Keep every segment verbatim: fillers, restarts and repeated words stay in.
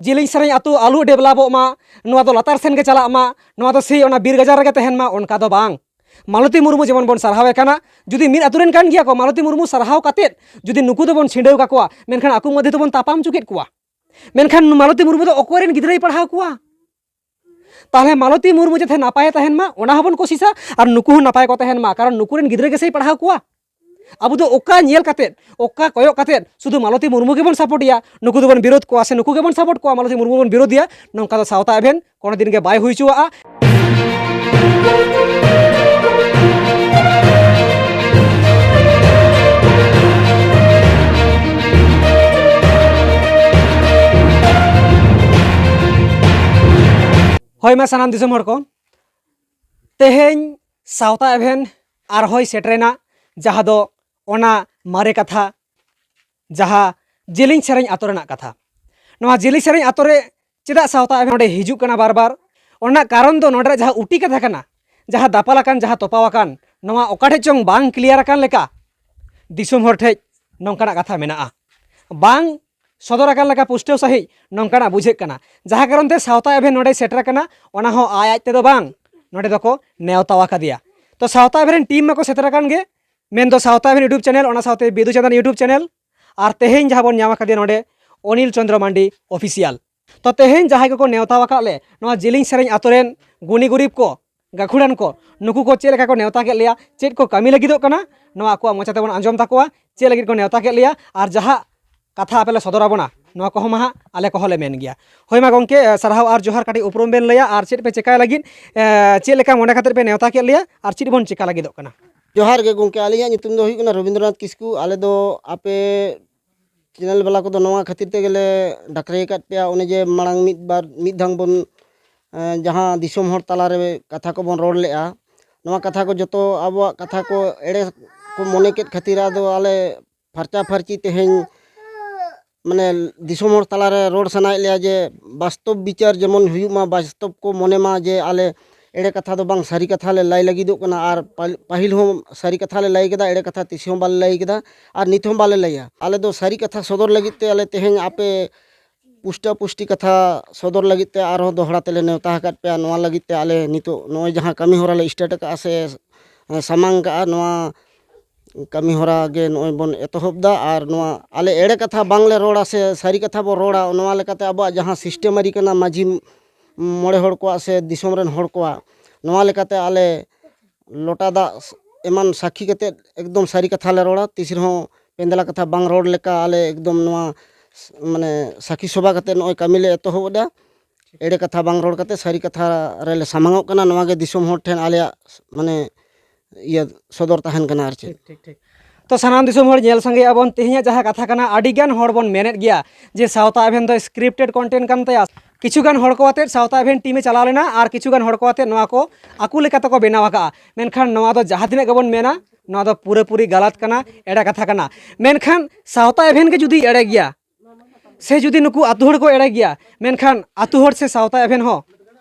ᱡᱤᱞᱤᱧ ᱥᱮᱨᱮᱧ ᱟᱹᱛᱩ ᱟᱞᱚ ᱰᱮᱵᱷᱞᱚᱯᱚᱜ ᱢᱟ, ᱱᱚᱣᱟ ᱫᱚ ᱞᱟᱛᱟᱨ ᱥᱮᱱ ᱜᱮ ᱪᱟᱞᱟᱜ ᱢᱟ, ᱱᱚᱣᱟ ᱫᱚ ᱥᱮᱭ ᱚᱱᱟ ᱵᱤᱨ ᱜᱟᱡᱟᱲ ᱨᱮᱜᱮ ᱛᱟᱦᱮᱱ ᱢᱟ, ᱚᱱᱠᱟ ᱫᱚ ᱵᱟᱝ᱾ ᱢᱟᱞᱚᱛᱤ ᱢᱩᱨᱢᱩ ᱡᱮᱢᱚᱱ ᱵᱚᱱ ᱥᱟᱨᱦᱟᱣᱮ ᱠᱟᱱᱟ, ᱡᱩᱫᱤ ᱢᱤᱫ ᱟᱹᱛᱩ ᱨᱮᱱ ᱠᱟᱱ ᱜᱮᱭᱟ ᱠᱚ, ᱢᱟᱞᱚᱛᱤ ᱢᱩᱨᱢᱩ ᱥᱟᱨᱦᱟᱣ ᱠᱟᱛᱮᱫ ᱡᱩᱫᱤ ᱱᱩᱠᱩ ᱫᱚᱵᱚᱱ ᱪᱷᱤᱰᱟᱹᱣ ᱠᱟᱠᱚᱣᱟ, ᱢᱮᱱᱠᱷᱟᱱ ᱟᱠᱚ ᱢᱚᱫᱽᱫᱷᱮ ᱛᱮᱵᱚᱱ ᱛᱟᱯᱟᱢ ᱦᱚᱪᱚ ᱠᱮᱫ ᱠᱚᱣᱟ᱾ ᱢᱮᱱᱠᱷᱟᱱ ᱢᱟᱞᱚᱛᱤ ᱢᱩᱨᱢᱩ ᱫᱚ ᱚᱠᱚᱭ ᱨᱮᱱ ᱜᱤᱫᱽᱨᱟᱹᱭ ᱯᱟᱲᱦᱟᱣ ᱠᱚᱣᱟ? ᱛᱟᱦᱚᱞᱮ ᱢᱟᱞᱚᱛᱤ ᱢᱩᱨᱢᱩ ᱡᱟᱛᱮ ᱱᱟᱯᱟᱭᱮ ᱛᱟᱦᱮᱱ ᱢᱟ, ᱚᱱᱟ ᱦᱚᱸᱵᱚᱱ ᱠᱳᱥᱤᱥᱟ, ᱟᱨ ᱱᱩᱠᱩ ᱦᱚᱸ ᱱᱟᱯᱟᱭ ᱠᱚ ᱛᱟᱦᱮᱱ ᱢᱟ, ᱠᱟᱨᱚᱱ ᱱᱩᱠᱩ ᱨᱮᱱ ᱜᱤᱫᱽᱨᱟᱹ ᱜᱮᱥᱮᱭ ᱯᱟᱲᱦᱟᱣ ᱠᱚᱣᱟ᱾ ᱟᱵᱚ ᱫᱚ ᱚᱠᱟ ᱧᱮᱞ ᱠᱟᱛᱮᱫ, ᱚᱠᱟ ᱠᱚᱭᱚᱜ ᱠᱟᱛᱮᱫ ᱥᱩᱫᱷᱩ ᱢᱟᱞᱚᱛᱤ ᱢᱩᱨᱢᱩ ᱜᱮᱵᱚᱱ ᱥᱟᱯᱳᱨᱴᱮᱭᱟ, ᱱᱩᱠᱩ ᱫᱚᱵᱚᱱ ᱵᱤᱨᱳᱫ ᱠᱚᱣᱟ, ᱥᱮ ᱱᱩᱠᱩ ᱜᱮᱵᱚᱱ ᱥᱟᱯᱳᱨᱴ ᱠᱚᱣᱟ, ᱢᱟᱞᱚᱛᱤ ᱢᱩᱨᱢᱩ ᱵᱚᱱ ᱵᱤᱨᱳᱫᱮᱭᱟ, ᱱᱚᱝᱠᱟ ᱫᱚ ᱥᱟᱶᱛᱟ ᱮᱵᱷᱮᱱ ᱠᱳᱱᱳ ᱫᱤᱱ ᱜᱮ ᱵᱟᱭ ᱦᱩᱭ ᱦᱚᱪᱚᱣᱟᱜᱼᱟ᱾ ᱦᱳᱭ ᱢᱟ ᱥᱟᱱᱟᱢ ᱫᱤᱥᱚᱢ ᱦᱚᱲ ᱠᱚ, ᱛᱮᱦᱮᱧ ᱥᱟᱶᱛᱟ ᱮᱵᱷᱮᱱ ᱟᱨᱦᱚᱸᱭ ᱥᱮᱴᱮᱨᱮᱱᱟ, ᱡᱟᱦᱟᱸ ᱫᱚ ᱚᱱᱟ ᱢᱟᱨᱮ ᱠᱟᱛᱷᱟ, ᱡᱟᱦᱟᱸ ᱡᱤᱞᱤᱧ ᱥᱮᱨᱮᱧ ᱟᱛᱳ ᱨᱮᱱᱟᱜ ᱠᱟᱛᱷᱟ᱾ ᱱᱚᱣᱟ ᱡᱤᱞᱤᱧ ᱥᱮᱨᱮᱧ ᱟᱛᱳ ᱨᱮ ᱪᱮᱫᱟᱜ ᱥᱟᱶᱛᱟ ᱮᱵᱷᱮᱱ ᱱᱚᱰᱮ ᱦᱤᱡᱩᱜ ᱠᱟᱱᱟ ᱵᱟᱨ ᱵᱟᱨ? ᱚᱱᱟ ᱠᱟᱨᱚᱱ ᱫᱚ ᱱᱚᱰᱮ ᱡᱟᱦᱟᱸ ᱩᱴᱤ ᱠᱟᱛᱷᱟ ᱠᱟᱱᱟ, ᱡᱟᱦᱟᱸ ᱫᱟᱯᱟᱞ ᱟᱠᱟᱱ, ᱡᱟᱦᱟᱸ ᱛᱚᱯᱟᱣ ᱟᱠᱟᱱ, ᱱᱚᱣᱟ ᱚᱠᱟ ᱴᱷᱮᱡ ᱪᱚᱝ ᱵᱟᱝ ᱠᱞᱤᱭᱟᱨ ᱟᱠᱟᱱ ᱞᱮᱠᱟ ᱫᱤᱥᱚᱢ ᱦᱚᱲ ᱴᱷᱮᱡ ᱱᱚᱝᱠᱟᱱᱟᱜ ᱠᱟᱛᱷᱟ ᱢᱮᱱᱟᱜᱼᱟ, ᱵᱟᱝ ᱥᱚᱫᱚᱨ ᱟᱠᱟᱱ ᱞᱮᱠᱟ ᱯᱩᱥᱴᱟᱹᱣ ᱥᱟᱺᱦᱤᱡ ᱱᱚᱝᱠᱟᱱᱟᱜ ᱵᱩᱡᱷᱟᱹᱜ ᱠᱟᱱᱟ᱾ ᱡᱟᱦᱟᱸ ᱠᱟᱨᱚᱱ ᱛᱮ ᱥᱟᱶᱛᱟ ᱮᱵᱷᱮᱱ ᱱᱚᱰᱮᱭ ᱥᱮᱴᱮᱨ ᱟᱠᱟᱱᱟ, ᱚᱱᱟ ᱦᱚᱸ ᱟᱡ ᱟᱡ ᱛᱮᱫᱚ ᱵᱟᱝ, ᱱᱚᱰᱮ ᱫᱚᱠᱚ ᱱᱮᱣᱛᱟ ᱟᱠᱟᱫᱮᱭᱟ᱾ ᱛᱚ ᱥᱟᱶᱛᱟ ᱮᱵᱷᱮᱱ ᱨᱮᱱ ᱴᱤᱢ ᱢᱟᱠᱚ ᱥᱮᱴᱮᱨ ᱟᱠᱟᱱ ᱜᱮ, ᱢᱮᱱᱫᱚ ᱥᱟᱶᱛᱟ ᱮᱵᱷᱮᱱ YouTube ᱪᱮᱱᱮᱞ, ᱚᱱᱟ ᱥᱟᱶᱛᱮ ᱵᱤᱫᱩ ᱪᱟᱸᱫᱟᱱ YouTube ᱪᱮᱱᱮᱞ, ᱟᱨ ᱛᱮᱦᱮᱧ ᱡᱟᱦᱟᱸ ᱵᱚᱱ ᱧᱟᱢ ᱟᱠᱟᱫᱮᱭᱟ ᱱᱚᱰᱮ, ᱚᱱᱤᱞ ᱪᱚᱸᱫᱽᱨᱚ ᱢᱟᱱᱰᱤ ᱚᱯᱷᱤᱥᱤᱭᱟᱞ᱾ ᱛᱚ ᱛᱮᱦᱮᱧ ᱡᱟᱦᱟᱸᱭ ᱠᱚᱠᱚ ᱱᱮᱣᱛᱟ ᱟᱠᱟᱫ ᱞᱮ, ᱱᱚᱣᱟ ᱡᱤᱞᱤᱧ ᱥᱮᱨᱮᱧ ᱟᱛᱳ ᱨᱮᱱ ᱜᱩᱱᱤ ᱜᱩᱨᱤᱵ ᱠᱚ, ᱜᱟᱹᱠᱷᱩᱲᱟᱱ ᱠᱚ, ᱱᱩᱠᱩ ᱠᱚ ᱪᱮᱫ ᱞᱮᱠᱟ ᱠᱚ ᱱᱮᱣᱛᱟ ᱠᱮᱫ ᱞᱮᱭᱟ, ᱪᱮᱫ ᱠᱚ ᱠᱟᱹᱢᱤ ᱞᱟᱹᱜᱤᱫᱚᱜ ᱠᱟᱱᱟ, ᱱᱚᱣᱟ ᱟᱠᱚᱣᱟᱜ ᱢᱚᱪᱟ ᱛᱮᱵᱚᱱ ᱟᱸᱡᱚᱢ ᱛᱟᱠᱚᱣᱟ, ᱪᱮᱫ ᱞᱟᱹᱜᱤᱫ ᱠᱚ ᱱᱮᱣᱛᱟ ᱠᱮᱫ ᱞᱮᱭᱟ, ᱟᱨ ᱡᱟᱦᱟᱸ ᱠᱟᱛᱷᱟ ᱟᱯᱮ ᱞᱮ ᱥᱚᱫᱚᱨ ᱟᱵᱚᱱᱟ, ᱱᱚᱣᱟ ᱠᱚᱦᱚᱸ ᱢᱟ ᱦᱟᱸᱜ ᱟᱞᱮ ᱠᱚᱦᱚᱸ ᱞᱮ ᱢᱮᱱ ᱜᱮᱭᱟ᱾ ᱦᱳᱭ ᱢᱟ ᱜᱚᱢᱠᱮ, ᱥᱟᱨᱦᱟᱣ ᱟᱨ ᱡᱚᱦᱟᱨ᱾ ᱠᱟᱹᱴᱤᱡ ᱩᱯᱨᱩᱢ ᱵᱮᱱ ᱞᱟᱹᱭᱟ ᱟᱨ ᱪᱮᱫ ᱯᱮ ᱪᱮᱠᱟᱭ ᱞᱟᱹᱜᱤᱫ, ᱮ, ᱪᱮᱫ ᱞᱮᱠᱟ ᱢᱚᱱᱮ ᱠᱟᱛᱮᱫ ᱯᱮ ᱱᱮᱣᱛᱟ ᱠᱮᱫ ᱞᱮᱭᱟ ᱟᱨ ᱪᱮᱫ ᱵᱚᱱ ᱪᱮᱠᱟ ᱞᱟᱹᱜᱤᱫᱚᱜ ᱠᱟᱱᱟ? ᱡᱚᱦᱟᱨ ᱜᱮ ᱜᱚᱢᱠᱮ, ᱟᱹᱞᱤᱧᱟᱜ ᱧᱩᱛᱩᱢ ᱫᱚ ᱦᱩᱭᱩᱜ ᱠᱟᱱᱟ ᱨᱚᱵᱤᱱᱫᱨᱚᱱᱟᱛᱷ ᱠᱤᱥᱠᱩ᱾ ᱟᱞᱮ ᱫᱚ ᱟᱯᱮ ᱪᱮᱱᱮᱞ ᱵᱟᱞᱟ ᱠᱚᱫᱚ ᱱᱚᱣᱟ ᱠᱷᱟᱹᱛᱤᱨ ᱛᱮᱜᱮ ᱞᱮ ᱰᱟᱠᱨᱮ ᱟᱠᱟᱫ ᱯᱮᱭᱟ᱾ ᱚᱱᱮ ᱡᱮ ᱢᱟᱲᱟᱝ ᱢᱤᱫ ᱵᱟᱨ, ᱢᱤᱫ ᱫᱷᱟᱣ ᱵᱚᱱ, ᱮ, ᱡᱟᱦᱟᱸ ᱫᱤᱥᱚᱢ ᱦᱚᱲ ᱛᱟᱞᱟᱨᱮ ᱠᱟᱛᱷᱟ ᱠᱚᱵᱚᱱ ᱨᱚᱲ ᱞᱮᱜᱼᱟ, ᱱᱚᱣᱟ ᱠᱟᱛᱷᱟ ᱠᱚ ᱡᱚᱛᱚ ᱟᱵᱚᱣᱟᱜ ᱠᱟᱛᱷᱟ ᱠᱚ ᱮᱲᱮ ᱠᱚ ᱢᱚᱱᱮ ᱠᱮᱫ ᱠᱷᱟᱹᱛᱤᱨ ᱟᱫᱚ ᱟᱞᱮ ᱯᱷᱟᱨᱪᱟ ᱯᱷᱟᱨᱪᱤ ᱛᱮᱦᱮᱧ ᱢᱟᱱᱮ ᱫᱤᱥᱚᱢ ᱦᱚᱲ ᱛᱟᱞᱟᱨᱮ ᱨᱚᱲ ᱥᱟᱱᱟᱭᱮᱫ ᱞᱮᱭᱟ ᱡᱮ ᱵᱟᱥᱛᱚᱵ ᱵᱤᱪᱟᱹᱨ ᱡᱮᱢᱚᱱ ᱦᱩᱭᱩᱜ ᱢᱟ, ᱵᱟᱥᱛᱚᱵ ᱠᱚ ᱢᱚᱱᱮ ᱢᱟ ᱡᱮ ᱟᱞᱮ ᱮᱲᱮ ᱠᱟᱛᱷᱟ ᱫᱚ ᱵᱟᱝ, ᱥᱟᱹᱨᱤ ᱠᱟᱛᱷᱟ ᱞᱮ ᱞᱟᱹᱭ ᱞᱟᱹᱜᱤᱫᱚᱜ ᱠᱟᱱᱟ᱾ ᱟᱨ ᱯᱟᱹ-, ᱯᱟᱹᱦᱤᱞ ᱦᱚᱸ ᱥᱟᱹᱨᱤ ᱠᱟᱛᱷᱟ ᱞᱮ ᱞᱟᱹᱭ ᱠᱮᱫᱟ, ᱮᱲᱮ ᱠᱟᱛᱷᱟ ᱛᱤᱥ ᱦᱚᱸ ᱵᱟᱞᱮ ᱞᱟᱹᱭ ᱠᱮᱫᱟ ᱟᱨ ᱱᱤᱛ ᱦᱚᱸ ᱵᱟᱞᱮ ᱞᱟᱹᱭᱟ᱾ ᱟᱞᱮ ᱫᱚ ᱥᱟᱹᱨᱤ ᱠᱟᱛᱷᱟ ᱥᱚᱫᱚᱨ ᱞᱟᱹᱜᱤᱫ ᱛᱮ ᱟᱞᱮ ᱛᱮᱦᱮᱧ ᱟᱯᱮ ᱯᱩᱥᱴᱟᱹ ᱯᱩᱥᱴᱤ ᱠᱟᱛᱷᱟ ᱥᱚᱫᱚᱨ ᱞᱟᱹᱜᱤᱫ ᱛᱮ ᱟᱨᱦᱚᱸ ᱫᱚᱦᱲᱟ ᱛᱮᱞᱮ ᱱᱮᱣᱛᱟ ᱟᱠᱟᱫ ᱯᱮᱭᱟ᱾ ᱱᱚᱣᱟ ᱞᱟᱹᱜᱤᱫ ᱛᱮ ᱟᱞᱮ ᱱᱤᱛᱚᱜ ᱱᱚᱜᱼᱚᱭ ᱡᱟᱦᱟᱸ ᱠᱟᱹᱢᱤ ᱦᱚᱨᱟ ᱞᱮ start ᱟᱠᱟᱫᱼᱟ ᱥᱮ ᱥᱟᱢᱟᱝ ᱠᱟᱜᱼᱟ, ᱱᱚᱣᱟ ᱠᱟᱹᱢᱤ ᱦᱚᱨᱟ ᱜᱮ ᱱᱚᱜᱼᱚᱭ ᱵᱚᱱ ᱮᱛᱚᱦᱚᱵ ᱫᱟ᱾ ᱟᱨ ᱱᱚᱣᱟ ᱟᱞᱮ ᱮᱲᱮ ᱠᱟᱛᱷᱟ ᱵᱟᱝᱞᱮ ᱨᱚᱲᱟ ᱥᱮ ᱥᱟᱹᱨᱤ ᱠᱟᱛᱷᱟ ᱵᱚᱱ ᱨᱚᱲᱟ, ᱱᱚᱣᱟ ᱞᱮᱠᱟᱛᱮ ᱟᱵᱚᱣᱟᱜ ᱡᱟᱦᱟᱸ ᱥᱤᱥᱴᱮᱢ ᱟᱹᱨᱤ ᱠᱟᱱᱟ, ᱢᱟᱹᱡᱷᱤ ᱢᱚᱬᱮ ᱦᱚᱲ ᱠᱚᱣᱟᱜ ᱥᱮ ᱫᱤᱥᱚᱢ ᱨᱮᱱ ᱦᱚᱲ ᱠᱚᱣᱟᱜ, ᱱᱚᱣᱟ ᱞᱮᱠᱟᱛᱮ ᱟᱞᱮ ᱞᱚᱴᱟ ᱫᱟᱜ ᱮᱢᱟᱱ ᱥᱟᱹᱠᱷᱤ ᱠᱟᱛᱮᱫ ᱮᱠᱫᱚᱢ ᱥᱟᱹᱨᱤ ᱠᱟᱛᱷᱟ ᱞᱮ ᱨᱚᱲᱟ᱾ ᱛᱤᱥ ᱨᱮᱦᱚᱸ ᱯᱮᱸᱫᱽᱞᱟ ᱠᱟᱛᱷᱟ ᱵᱟᱝ ᱨᱚᱲ ᱞᱮᱠᱟ ᱟᱞᱮ ᱮᱠᱫᱚᱢ ᱱᱚᱣᱟ ᱢᱟᱱᱮ ᱥᱟᱹᱠᱷᱤ ᱥᱚᱵᱷᱟ ᱠᱟᱛᱮᱫ ᱱᱚᱜᱼᱚᱭ ᱠᱟᱹᱢᱤ ᱞᱮ ᱮᱛᱚᱦᱚᱵ ᱮᱫᱟ᱾ ᱮᱲᱮ ᱠᱟᱛᱷᱟ ᱵᱟᱝ ᱨᱚᱲ ᱠᱟᱛᱮ ᱥᱟᱹᱨᱤ ᱠᱟᱛᱷᱟ ᱨᱮᱞᱮ ᱥᱟᱢᱟᱝᱚᱜ ᱠᱟᱱᱟ᱾ ᱱᱚᱣᱟ ᱜᱮ ᱫᱤᱥᱚᱢ ᱦᱚᱲ ᱴᱷᱮᱱ ᱟᱞᱮᱭᱟᱜ ᱢᱟᱱᱮ ᱤᱭᱟᱹ ᱥᱚᱫᱚᱨ ᱛᱟᱦᱮᱱ ᱠᱟᱱᱟ ᱟᱨ ᱪᱮᱫ᱾ ᱴᱷᱤᱠ, ᱴᱷᱤᱠ, ᱴᱷᱤᱠ᱾ ᱛᱚ, ᱥᱟᱱᱟᱢ ᱫᱤᱥᱚᱢ ᱦᱚᱲ ᱧᱮᱞ ᱥᱟᱸᱜᱮᱭᱟᱜ ᱵᱚᱱ, ᱛᱮᱦᱮᱧᱟᱜ ᱡᱟᱦᱟᱸ ᱠᱟᱛᱷᱟ ᱠᱟᱱᱟ, ᱟᱹᱰᱤ ᱜᱟᱱ ᱦᱚᱲ ᱵᱚᱱ ᱢᱮᱱᱮᱫ ᱜᱮᱭᱟ ᱡᱮ ᱥᱟᱶᱛᱟ ᱮᱵᱷᱮᱱ ᱫᱚ scripted content ᱠᱟᱱ ᱛᱟᱭᱟ᱾ ᱠᱤᱪᱷᱩ ᱜᱟᱱ ᱦᱚᱲ ᱠᱚ ᱟᱛᱮᱫ ᱥᱟᱶᱛᱟ ᱮᱵᱷᱮᱱ ᱴᱤᱢ ᱮ ᱪᱟᱞᱟᱣ ᱞᱮᱱᱟ ᱟᱨ ᱠᱤᱪᱷᱩ ᱜᱟᱱ ᱦᱚᱲ ᱠᱚ ᱟᱛᱮᱫ ᱱᱚᱣᱟ ᱠᱚ ᱟᱠᱚ ᱞᱮᱠᱟ ᱛᱮᱠᱚ ᱵᱮᱱᱟᱣ ᱟᱠᱟᱜᱼᱟ᱾ ᱢᱮᱱᱠᱷᱟᱱ ᱱᱚᱣᱟ ᱫᱚ ᱡᱟᱦᱟᱸ ᱛᱤᱱᱟᱹᱜ ᱜᱮᱵᱚᱱ ᱢᱮᱱᱟ, ᱱᱚᱣᱟ ᱫᱚ ᱯᱩᱨᱟᱹᱯᱩᱨᱤ ᱜᱟᱞᱟᱛ ᱠᱟᱱᱟ, ᱮᱲᱮ ᱠᱟᱛᱷᱟ ᱠᱟᱱᱟ᱾ ᱢᱮᱱᱠᱷᱟᱱ ᱥᱟᱶᱛᱟ ᱮᱵᱷᱮᱱ ᱜᱮ ᱡᱩᱫᱤ ᱮᱲᱮ ᱜᱮᱭᱟ, ᱥᱮ ᱡᱩᱫᱤ ᱱᱩᱠᱩ ᱟᱹᱛᱩ ᱦᱚᱲ ᱠᱚ ᱮᱲᱮ ᱜᱮᱭᱟ, ᱢᱮᱱᱠᱷᱟᱱ ᱟᱹᱛᱩ ᱦᱚᱲ ᱥᱮ ᱥᱟᱶᱛᱟ ᱮᱵᱷᱮᱱ ᱦᱚᱸ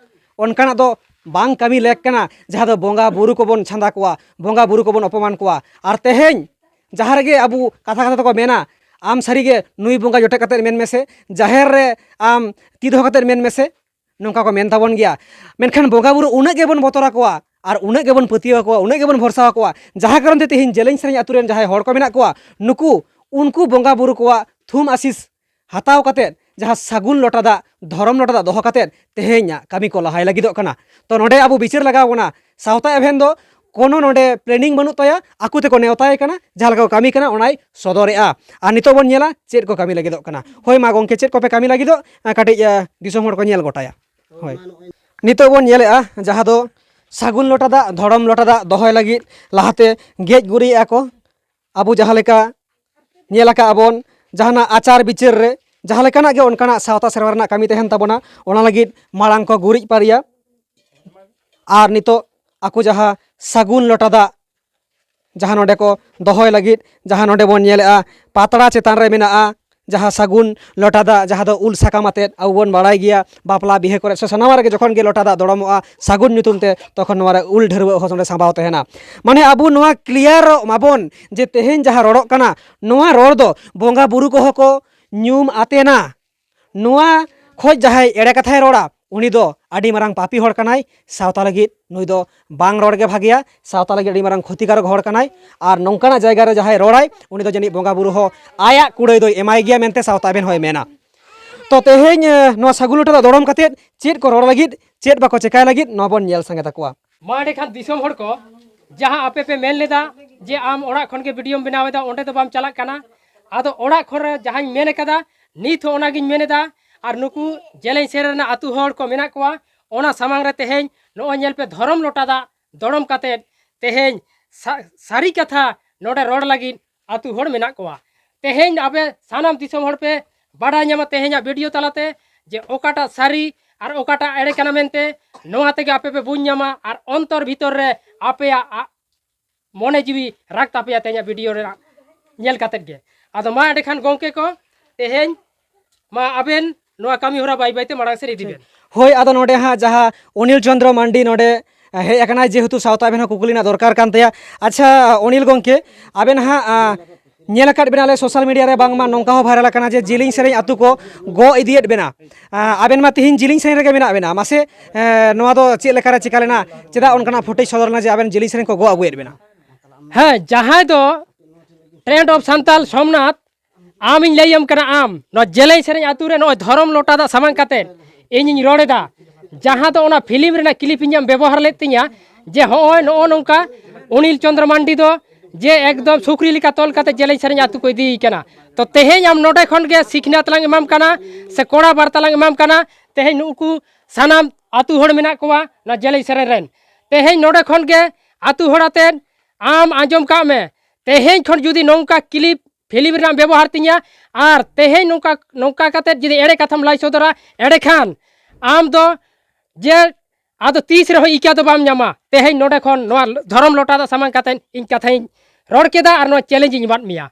ᱚᱱᱠᱟᱱᱟᱜ ᱫᱚ ᱵᱟᱝ ᱠᱟᱹᱢᱤ ᱞᱮᱠ ᱠᱟᱱᱟ, ᱡᱟᱦᱟᱸ ᱫᱚ ᱵᱚᱸᱜᱟ ᱵᱩᱨᱩ ᱠᱚᱵᱚᱱ ᱪᱷᱟᱸᱫᱟ ᱠᱚᱣᱟ, ᱵᱚᱸᱜᱟ ᱵᱩᱨᱩ ᱠᱚᱵᱚᱱ ᱚᱯᱚᱢᱟᱱ ᱠᱚᱣᱟ᱾ ᱟᱨ ᱛᱮᱦᱮᱧ ᱡᱟᱦᱟᱸ ᱨᱮᱜᱮ ᱟᱵᱚ ᱠᱟᱛᱷᱟ ᱠᱟᱛᱷᱟ ᱛᱮᱠᱚ ᱢᱮᱱᱟ, "ᱟᱢ ᱥᱟᱹᱨᱤᱜᱮ ᱱᱩᱭ ᱵᱚᱸᱜᱟ ᱡᱚᱴᱮᱫ ᱠᱟᱛᱮᱫ ᱢᱮᱱ ᱢᱮᱥᱮ, ᱡᱟᱦᱮᱨ ᱨᱮ ᱟᱢ ᱛᱤ ᱫᱚᱦᱚ ᱠᱟᱛᱮᱫ ᱢᱮᱱ ᱢᱮᱥᱮ", ᱱᱚᱝᱠᱟ ᱠᱚ ᱢᱮᱱ ᱛᱟᱵᱚᱱ ᱜᱮᱭᱟ᱾ ᱢᱮᱱᱠᱷᱟᱱ ᱵᱚᱸᱜᱟ ᱵᱩᱨᱩ ᱩᱱᱟᱹᱜ ᱜᱮᱵᱚᱱ ᱵᱚᱛᱚᱨ ᱟᱠᱚᱣᱟ ᱟᱨ ᱩᱱᱟᱹᱜ ᱜᱮᱵᱚᱱ ᱯᱟᱹᱛᱭᱟᱹᱣ ᱟᱠᱚᱣᱟ, ᱩᱱᱟᱹᱜ ᱜᱮᱵᱚᱱ ᱵᱷᱚᱨᱥᱟ ᱟᱠᱚᱣᱟ, ᱡᱟᱦᱟᱸ ᱠᱟᱨᱚᱱ ᱛᱮ ᱛᱮᱦᱮᱧ ᱡᱮᱞᱮᱧ ᱥᱮᱨᱮᱧ ᱟᱹᱛᱩ ᱨᱮᱱ ᱡᱟᱦᱟᱸᱭ ᱦᱚᱲ ᱠᱚ ᱢᱮᱱᱟᱜ ᱠᱚᱣᱟ, ᱱᱩᱠᱩ ᱩᱱᱠᱩ ᱵᱚᱸᱜᱟ ᱵᱩᱨᱩ ᱠᱚᱣᱟᱜ ᱛᱷᱩᱢ ᱟᱥᱤᱥ ᱦᱟᱛᱟᱣ ᱠᱟᱛᱮᱫ ᱡᱟᱦᱟᱸ ᱥᱟᱹᱜᱩᱱ ᱞᱚᱴᱟ ᱫᱟᱜ, ᱫᱷᱚᱨᱚᱢ ᱞᱚᱴᱟ ᱫᱟᱜ ᱫᱚᱦᱚ ᱠᱟᱛᱮᱫ ᱛᱮᱦᱮᱧᱟᱜ ᱠᱟᱹᱢᱤ ᱠᱚ ᱞᱟᱦᱟᱭ ᱞᱟᱹᱜᱤᱫᱚᱜ ᱠᱟᱱᱟ᱾ ᱛᱚ, ᱱᱚᱰᱮ ᱟᱵᱚ ᱵᱤᱪᱟᱹᱨ ᱞᱟᱜᱟᱣ ᱵᱚᱱᱟ, ᱥᱟᱶᱛᱟ ᱮᱵᱷᱮᱱ ᱫᱚ ᱠᱳᱱᱳ ᱱᱚᱰᱮ planning ᱵᱟᱹᱱᱩᱜ ᱛᱟᱭᱟ, ᱟᱠᱚ ᱛᱮᱠᱚ ᱱᱮᱣᱛᱟᱭᱮ ᱠᱟᱱᱟ, ᱡᱟᱦᱟᱸ ᱞᱮᱠᱟ ᱠᱚ ᱠᱟᱹᱢᱤ ᱠᱟᱱᱟ ᱚᱱᱟᱭ ᱥᱚᱫᱚᱨᱮᱜᱼᱟ᱾ ᱟᱨ ᱱᱤᱛᱚᱜ ᱵᱚᱱ ᱧᱮᱞᱟ ᱪᱮᱫ ᱠᱚ ᱠᱟᱹᱢᱤ ᱞᱟᱹᱜᱤᱫᱚᱜ ᱠᱟᱱᱟ᱾ ᱦᱳᱭ ᱢᱟ ᱜᱚᱢᱠᱮ, ᱪᱮᱫ ᱠᱚᱯᱮ ᱠᱟᱹᱢᱤ ᱞᱟᱹᱜᱤᱫᱚᱜ? ᱟᱸ, ᱠᱟᱹᱴᱤᱡ, ᱟᱸ, ᱫᱤᱥᱚᱢ ᱦᱚᱲ ᱠᱚ ᱧᱮᱞ ᱜᱚᱴᱟᱭᱟ᱾ ᱦᱳᱭ᱾ ᱱᱤᱛᱚᱜ ᱵᱚᱱ ᱧᱮᱞᱮᱜᱼᱟ ᱡᱟᱦᱟᱸ ᱫᱚ ᱥᱟᱹᱜᱩᱱ ᱞᱚᱴᱟ ᱫᱟᱜ, ᱫᱷᱚᱨᱚᱢ ᱞᱚᱴᱟ ᱫᱟᱜ ᱫᱚᱦᱚᱭ ᱞᱟᱹᱜᱤᱫ ᱞᱟᱦᱟᱛᱮ ᱜᱮᱡ ᱜᱩᱨᱤᱡ ᱟᱠᱚ᱾ ᱟᱵᱚ ᱡᱟᱦᱟᱸ ᱞᱮᱠᱟ ᱧᱮᱞ ᱟᱠᱟᱫ ᱵᱚᱱ, ᱡᱟᱦᱟᱱᱟᱜ ᱟᱪᱟᱨ ᱵᱤᱪᱟᱹᱨ ᱨᱮ ᱡᱟᱦᱟᱸ ᱞᱮᱠᱟᱱᱟᱜ ᱜᱮ ᱚᱱᱠᱟᱱᱟᱜ ᱥᱟᱶᱛᱟ ᱥᱮᱨᱣᱟ ᱨᱮᱱᱟᱜ ᱠᱟᱹᱢᱤ ᱛᱟᱦᱮᱱ ᱛᱟᱵᱚᱱᱟ, ᱚᱱᱟ ᱞᱟᱹᱜᱤᱫ ᱢᱟᱲᱟᱝ ᱠᱚ ᱜᱩᱨᱤᱡ ᱯᱟᱹᱨᱤᱭᱟ᱾ ᱟᱨ ᱱᱤᱛᱚᱜ ᱟᱠᱚ ᱡᱟᱦᱟᱸ ᱥᱟᱹᱜᱩᱱ ᱞᱚᱴᱟ ᱫᱟᱜ ᱡᱟᱦᱟᱸ ᱱᱚᱰᱮ ᱠᱚ ᱫᱚᱦᱚᱭ ᱞᱟᱹᱜᱤᱫ, ᱡᱟᱦᱟᱸ ᱱᱚᱰᱮ ᱵᱚᱱ ᱧᱮᱞᱮᱜᱼᱟ ᱯᱟᱛᱲᱟ ᱪᱮᱛᱟᱱ ᱨᱮ ᱢᱮᱱᱟᱜᱼᱟ, ᱡᱟᱦᱟᱸ ᱥᱟᱹᱜᱩᱱ ᱞᱚᱴᱟ ᱫᱟᱜ, ᱡᱟᱦᱟᱸ ᱫᱚ ᱩᱞ ᱥᱟᱠᱟᱢ ᱟᱛᱮᱫ ᱟᱵᱚ ᱵᱚᱱ ᱵᱟᱲᱟᱭ ᱜᱮᱭᱟ, ᱵᱟᱯᱞᱟ ᱵᱤᱦᱟᱹ ᱠᱚᱨᱮ ᱥᱮ ᱥᱟᱱᱟᱢ ᱨᱮᱜᱮ ᱡᱚᱠᱷᱚᱱ ᱜᱮ ᱞᱚᱴᱟ ᱫᱟᱜ ᱫᱚᱲᱚᱢᱚᱜᱼᱟ ᱥᱟᱹᱜᱩᱱ ᱧᱩᱛᱩᱢ ᱛᱮ, ᱛᱚᱠᱷᱚᱱ ᱱᱚᱣᱟ ᱨᱮ ᱩᱞ ᱰᱷᱟᱹᱨᱣᱟᱹᱜ ᱦᱚᱸ ᱱᱚᱰᱮ ᱥᱟᱸᱵᱟᱣ ᱛᱟᱦᱮᱱᱟ᱾ ᱢᱟᱱᱮ ᱟᱵᱚ ᱱᱚᱣᱟ ᱠᱞᱤᱭᱟᱨᱚᱜ ᱢᱟᱵᱚᱱ ᱡᱮ ᱛᱮᱦᱮᱧ ᱡᱟᱦᱟᱸ ᱨᱚᱲᱚᱜ ᱠᱟᱱᱟ, ᱱᱚᱣᱟ ᱨᱚᱲ ᱫᱚ ᱵᱚᱸᱜᱟ ᱵᱩᱨᱩ ᱠᱚᱦᱚᱸ ᱠᱚ ᱧᱩᱢ ᱟᱛᱮᱱᱟ᱾ ᱱᱚᱣᱟ ᱠᱷᱚᱡ ᱡᱟᱦᱟᱸᱭ ᱮᱲᱮ ᱠᱟᱛᱷᱟᱭ ᱨᱚᱲᱟ, ᱩᱱᱤ ᱫᱚ ᱟᱹᱰᱤ ᱢᱟᱨᱟᱝ ᱯᱟᱯᱤ ᱦᱚᱲ ᱠᱟᱱᱟᱭ᱾ ᱥᱟᱶᱛᱟ ᱞᱟᱹᱜᱤᱫ ᱱᱩᱭ ᱫᱚ ᱵᱟᱝ ᱨᱚᱲ ᱜᱮ ᱵᱷᱟᱜᱮᱭᱟ᱾ ᱥᱟᱶᱛᱟ ᱞᱟᱹᱜᱤᱫ ᱟᱹᱰᱤ ᱢᱟᱨᱟᱝ ᱠᱷᱚᱛᱤᱠᱟᱨᱚᱠ ᱦᱚᱲ ᱠᱟᱱᱟᱭ᱾ ᱟᱨ ᱱᱚᱝᱠᱟᱱᱟᱜ ᱡᱟᱭᱜᱟ ᱨᱮ ᱡᱟᱦᱟᱸᱭ ᱨᱚᱲᱟᱭ, ᱩᱱᱤ ᱫᱚ ᱡᱟᱹᱱᱤᱡ ᱵᱚᱸᱜᱟ ᱵᱩᱨᱩ ᱦᱚᱸ ᱟᱭᱟᱜ ᱠᱩᱲᱟᱹᱭ ᱫᱚᱭ ᱮᱢᱟᱭ ᱜᱮᱭᱟ ᱢᱮᱱᱛᱮ ᱥᱟᱶᱛᱟ ᱮᱵᱷᱮᱱ ᱦᱚᱸᱭ ᱢᱮᱱᱟ᱾ ᱛᱚ ᱛᱮᱦᱮᱧ, ᱮ, ᱱᱚᱣᱟ ᱥᱟᱹᱜᱩᱱ ᱞᱚᱴᱟ ᱫᱟᱜ ᱫᱚᱲᱚᱢ ᱠᱟᱛᱮᱫ ᱪᱮᱫ ᱠᱚ ᱨᱚᱲ ᱞᱟᱹᱜᱤᱫ, ᱪᱮᱫ ᱵᱟᱠᱚ ᱪᱮᱠᱟᱭ ᱞᱟᱹᱜᱤᱫ, ᱱᱚᱣᱟ ᱵᱚᱱ ᱧᱮᱞ ᱥᱟᱸᱜᱮ ᱛᱟᱠᱚᱣᱟ᱾ ᱢᱟ ᱮᱸᱰᱮᱠᱷᱟᱱ ᱫᱤᱥᱚᱢ ᱦᱚᱲ ᱠᱚ, ᱡᱟᱦᱟᱸ ᱟᱯᱮ ᱯᱮ ᱢᱮᱱ ᱞᱮᱫᱟ ᱡᱮ ᱟᱢ ᱚᱲᱟᱜ ᱠᱷᱚᱱ ᱜᱮ ᱵᱷᱤᱰᱤᱭᱳᱢ ᱵᱮᱱᱟᱣ ᱮᱫᱟ, ᱚᱸᱰᱮ ᱫᱚ ᱵᱟᱢ ᱪᱟᱞᱟᱜ ᱠᱟᱱᱟ, ᱟᱫᱚ ᱚᱲᱟᱜ ᱠᱷᱚᱱ ᱨᱮ ᱡᱟᱦᱟᱸᱧ ᱢᱮᱱ ᱟᱠᱟᱫᱟ, ᱱᱤᱛ ᱦᱚᱸ ᱚᱱᱟᱜᱤᱧ ᱢᱮᱱ ᱮᱫᱟ᱾ ᱟᱨ ᱱᱩᱠᱩ ᱡᱮᱞᱮᱧ ᱥᱮᱨᱮᱧ ᱨᱮᱱᱟᱜ ᱟᱹᱛᱩ ᱦᱚᱲ ᱠᱚ ᱢᱮᱱᱟᱜ ᱠᱚᱣᱟ, ᱚᱱᱟ ᱥᱟᱢᱟᱝ ᱨᱮ ᱛᱮᱦᱮᱧ ᱱᱚᱜᱼᱚᱭ ᱧᱮᱞ ᱯᱮ, ᱫᱷᱚᱨᱚᱢ ᱞᱚᱴᱟ ᱫᱟᱜ ᱫᱚᱲᱚᱢ ᱠᱟᱛᱮᱫ ᱛᱮᱦᱮᱧ ᱥᱟ-, ᱥᱟᱹᱨᱤ ᱠᱟᱛᱷᱟ ᱱᱚᱰᱮ ᱨᱚᱲ ᱞᱟᱹᱜᱤᱫ ᱟᱹᱛᱩ ᱦᱚᱲ ᱢᱮᱱᱟᱜ ᱠᱚᱣᱟ᱾ ᱛᱮᱦᱮᱧ ᱟᱯᱮ ᱥᱟᱱᱟᱢ ᱫᱤᱥᱚᱢ ᱦᱚᱲ ᱯᱮ ᱵᱟᱰᱟᱭ ᱧᱟᱢᱟ ᱛᱮᱦᱮᱧᱟᱜ ᱵᱷᱤᱰᱤᱭᱳ ᱛᱟᱞᱟᱛᱮ ᱡᱮ ᱚᱠᱟᱴᱟᱜ ᱥᱟᱹᱨᱤ ᱟᱨ ᱚᱠᱟᱴᱟᱜ ᱮᱲᱮ ᱠᱟᱱᱟ ᱢᱮᱱᱛᱮ᱾ ᱱᱚᱣᱟ ᱛᱮᱜᱮ ᱟᱯᱮ ᱯᱮ ᱵᱩᱡᱽ ᱧᱟᱢᱟ ᱟᱨ ᱚᱱᱛᱚᱨ ᱵᱷᱤᱛᱚᱨ ᱨᱮ ᱟᱯᱮᱭᱟᱜ ᱟ-, ᱢᱚᱱᱮ ᱡᱤᱣᱤ ᱨᱟᱜᱽ ᱛᱟᱯᱮᱭᱟ ᱛᱮᱦᱮᱧᱟᱜ ᱵᱷᱤᱰᱤᱭᱳ ᱨᱮᱱᱟᱜ ᱧᱮᱞ ᱠᱟᱛᱮᱫ ᱜᱮ᱾ ᱟᱫᱚ ᱢᱟ ᱮᱸᱰᱮᱠᱷᱟᱱ ᱜᱚᱢᱠᱮ ᱠᱚ, ᱛᱮᱦᱮᱧ ᱢᱟ ᱟᱵᱮᱱ ᱱᱚᱣᱟ ᱠᱟᱹᱢᱤ ᱦᱚᱨᱟ ᱵᱟᱭ ᱵᱟᱭᱛᱮ ᱢᱟᱲᱟᱝ ᱥᱮᱫ ᱤᱫᱤ ᱵᱮᱱ᱾ ᱦᱳᱭ, ᱟᱫᱚ ᱱᱚᱰᱮ ᱦᱟᱸᱜ ᱡᱟᱦᱟᱸ ᱚᱱᱤᱞ ᱪᱚᱸᱫᱽᱨᱚ ᱢᱟᱱᱰᱤ ᱱᱚᱰᱮ ᱦᱮᱡ ᱟᱠᱟᱱᱟᱭ, ᱡᱮᱦᱮᱛᱩ ᱥᱟᱶᱛᱟ ᱟᱵᱮᱱ ᱦᱚᱸ ᱠᱩᱠᱞᱤ ᱨᱮᱱᱟᱜ ᱫᱚᱨᱠᱟᱨ ᱠᱟᱱ ᱛᱟᱭᱟ᱾ ᱟᱪᱪᱷᱟ ᱚᱱᱤᱞ ᱜᱚᱢᱠᱮ, ᱟᱵᱮᱱ ᱦᱟᱸᱜ, ᱟ, ᱧᱮᱞ ᱟᱠᱟᱫ ᱵᱮᱱᱟ ᱞᱮ ᱥᱳᱥᱟᱞ ᱢᱤᱰᱤᱭᱟ ᱨᱮ, ᱵᱟᱝᱢᱟ ᱱᱚᱝᱠᱟ ᱦᱚᱸ ᱵᱷᱟᱭᱨᱟᱞ ᱟᱠᱟᱱᱟ ᱡᱮ ᱡᱤᱞᱤᱧ ᱥᱮᱨᱮᱧ ᱟᱹᱛᱩ ᱠᱚ ᱜᱚᱜ ᱤᱫᱤᱭᱮᱫ ᱵᱮᱱᱟ᱾ ᱟ, ᱟᱵᱮᱱ ᱢᱟ ᱛᱤᱦᱤᱧ ᱡᱤᱞᱤᱧ ᱥᱮᱨᱮᱧ ᱨᱮᱜᱮ ᱢᱮᱱᱟᱜ ᱵᱮᱱᱟ, ᱢᱟᱥᱮ, ᱮ, ᱱᱚᱣᱟ ᱫᱚ ᱪᱮᱫ ᱞᱮᱠᱟᱨᱮ ᱪᱤᱠᱟ ᱞᱮᱱᱟ? ᱪᱮᱫᱟᱜ ᱚᱱᱠᱟᱱᱟᱜ ᱯᱷᱩᱴᱮᱡᱽ ᱥᱚᱫᱚᱨ ᱞᱮᱱᱟ ᱡᱮ ᱟᱵᱮᱱ ᱡᱤᱞᱤᱧ ᱥᱮᱨᱮᱧ ᱠᱚ ᱜᱚᱜ ᱟᱹᱜᱩᱭᱮᱫ ᱵᱮᱱᱟ? ᱦᱮᱸ, ᱡᱟᱦᱟᱸᱭ ᱫᱚ ᱴᱨᱮᱱᱰ ᱚᱯᱷ ᱥᱟᱱᱛᱟᱞ ᱥᱳᱢᱱᱟᱛᱷ, ᱟᱢᱤᱧ ᱞᱟᱹᱭᱟᱢ ᱠᱟᱱᱟ, ᱟᱢ ᱱᱚᱣᱟ ᱡᱮᱞᱮᱧ ᱥᱮᱨᱮᱧ ᱟᱹᱛᱩ ᱨᱮ ᱱᱚᱜᱼᱚᱭ ᱫᱷᱚᱨᱚᱢ ᱞᱚᱴᱟ ᱫᱟᱜ ᱥᱟᱢᱟᱝ ᱠᱟᱛᱮᱫ ᱤᱧᱤᱧ ᱨᱚᱲ ᱮᱫᱟ, ᱡᱟᱦᱟᱸ ᱫᱚ ᱚᱱᱟ ᱯᱷᱤᱞᱢ ᱨᱮᱱᱟᱜ ᱠᱞᱤᱯ ᱤᱧ ᱟᱢ ᱵᱮᱵᱚᱦᱟᱨ ᱞᱮᱫ ᱛᱤᱧᱟ, ᱡᱮ ᱦᱚᱸᱜᱼᱚᱭ ᱱᱚᱜᱼᱚ ᱱᱚᱝᱠᱟ ᱚᱱᱤᱞ ᱪᱚᱸᱫᱽᱨᱚ ᱢᱟᱱᱰᱤ ᱫᱚ ᱡᱮ ᱮᱠᱫᱚᱢ ᱥᱩᱠᱨᱤ ᱞᱮᱠᱟ ᱛᱚᱞ ᱠᱟᱛᱮ ᱡᱮᱞᱮᱧ ᱥᱮᱨᱮᱧ ᱟᱹᱛᱩ ᱠᱚ ᱤᱫᱤᱭᱮ ᱠᱟᱱᱟ᱾ ᱛᱚ ᱛᱮᱦᱮᱧ ᱟᱢ ᱱᱚᱰᱮ ᱠᱷᱚᱱ ᱜᱮ ᱥᱤᱠᱷᱱᱟᱹᱛ ᱞᱟᱝ ᱮᱢᱟᱢ ᱠᱟᱱᱟ ᱥᱮ ᱠᱚᱲᱟ ᱵᱟᱨᱛᱟ ᱞᱟᱝ ᱮᱢᱟᱢ ᱠᱟᱱᱟ᱾ ᱛᱮᱦᱮᱧ ᱱᱩᱠᱩ ᱥᱟᱱᱟᱢ ᱟᱹᱛᱩ ᱦᱚᱲ ᱢᱮᱱᱟᱜ ᱠᱚᱣᱟ ᱱᱚᱣᱟ ᱡᱮᱞᱮᱧ ᱥᱮᱨᱮᱧ ᱨᱮᱱ᱾ ᱛᱮᱦᱮᱧ ᱱᱚᱰᱮ ᱠᱷᱚᱱ ᱜᱮ ᱟᱹᱛᱩ ᱦᱚᱲ ᱟᱛᱮᱫ ᱟᱢ ᱟᱸᱡᱚᱢ ᱠᱟᱜ ᱢᱮ, ᱛᱮᱦᱮᱧ ᱠᱷᱚᱱ ᱡᱩᱫᱤ ᱱᱚᱝᱠᱟ ᱠᱞᱤᱯ ᱯᱷᱤᱞᱢ ᱨᱮᱱᱟᱜ ᱵᱮᱵᱚᱦᱟᱨ ᱛᱤᱧᱟ ᱟᱨ ᱛᱮᱦᱮᱧ ᱱᱚᱝᱠᱟ, ᱱᱚᱝᱠᱟ ᱠᱟᱛᱮᱫ ᱡᱩᱫᱤ ᱮᱲᱮ ᱠᱟᱛᱷᱟᱢ ᱞᱟᱹᱭ ᱥᱚᱫᱚᱨᱟ, ᱮᱸᱰᱮᱠᱷᱟᱱ ᱟᱢ ᱫᱚ ᱡᱮ ᱟᱫᱚ ᱛᱤᱥ ᱨᱮᱦᱚᱸ ᱤᱠᱟ ᱫᱚ ᱵᱟᱢ ᱧᱟᱢᱟ᱾ ᱛᱮᱦᱮᱧ ᱱᱚᱰᱮ ᱠᱷᱚᱱ ᱱᱚᱣᱟ ᱫᱷᱚᱨᱚᱢ ᱞᱚᱴᱟ ᱫᱟᱜ ᱥᱟᱢᱟᱝ ᱠᱟᱛᱮᱫ ᱤᱧ ᱠᱟᱛᱷᱟᱧ ᱨᱚᱲ ᱠᱮᱫᱟ ᱟᱨ ᱱᱚᱣᱟ ᱪᱮᱞᱮᱧᱡᱽ ᱤᱧ ᱮᱢᱟᱫ ᱢᱮᱭᱟ᱾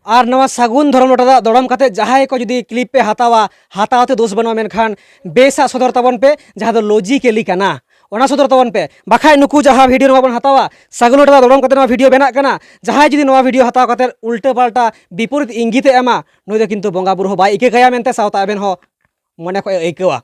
ᱟᱨ ᱱᱚᱣᱟ ᱥᱟᱹᱜᱩᱱ ᱫᱷᱚᱨᱚᱢ ᱞᱚᱴᱟ ᱫᱟᱜ ᱫᱚᱲᱚᱢ ᱠᱟᱛᱮᱫ ᱡᱟᱦᱟᱸᱭ ᱠᱚ ᱡᱩᱫᱤ ᱠᱞᱤᱯ ᱯᱮ ᱦᱟᱛᱟᱣᱟ, ᱦᱟᱛᱟᱣ ᱛᱮ ᱫᱳᱥ ᱵᱟᱹᱱᱩᱜᱼᱟ, ᱢᱮᱱᱠᱷᱟᱱ ᱵᱮᱥᱟᱜ ᱥᱚᱫᱚᱨ ᱛᱟᱵᱚᱱ ᱯᱮ, ᱡᱟᱦᱟᱸ ᱫᱚ ᱞᱚᱡᱤᱠᱮᱞᱤ ᱠᱟᱱᱟ᱾ ᱚᱱᱟ ᱥᱚᱫᱚᱨ ᱛᱟᱵᱚᱱ ᱯᱮ, ᱵᱟᱠᱷᱟᱡ ᱱᱩᱠᱩ ᱡᱟᱦᱟᱸ ᱵᱷᱤᱰᱤᱭᱳ ᱱᱚᱣᱟ ᱵᱚᱱ ᱦᱟᱛᱟᱣᱟ, ᱥᱟᱜᱩᱞ ᱴᱟᱞᱟ ᱫᱚᱲᱚᱢ ᱠᱟᱛᱮ ᱱᱚᱣᱟ ᱵᱷᱤᱰᱤᱭᱳ ᱵᱮᱱᱟᱜ ᱠᱟᱱᱟ, ᱡᱟᱦᱟᱸᱭ ᱡᱩᱫᱤ ᱱᱚᱣᱟ ᱵᱷᱤᱰᱤᱭᱳ ᱦᱟᱛᱟᱣ ᱠᱟᱛᱮ ᱩᱞᱴᱟᱹ ᱯᱟᱞᱴᱟ ᱵᱤᱯᱚᱨᱤᱛ ᱤᱝᱜᱤᱛ ᱮ ᱮᱢᱟ, ᱱᱩᱭ ᱫᱚ ᱠᱤᱱᱛᱩ ᱵᱚᱸᱜᱟ ᱵᱩᱨᱩ ᱦᱚᱸ ᱵᱟᱭ ᱤᱠᱟᱹ ᱠᱟᱭᱟ ᱢᱮᱱᱛᱮ ᱥᱟᱶᱛᱟ ᱟᱵᱮᱱ ᱦᱚᱸ ᱢᱚᱱᱮ ᱠᱷᱚᱡ ᱮ ᱟᱹᱭᱠᱟᱹᱣᱟ᱾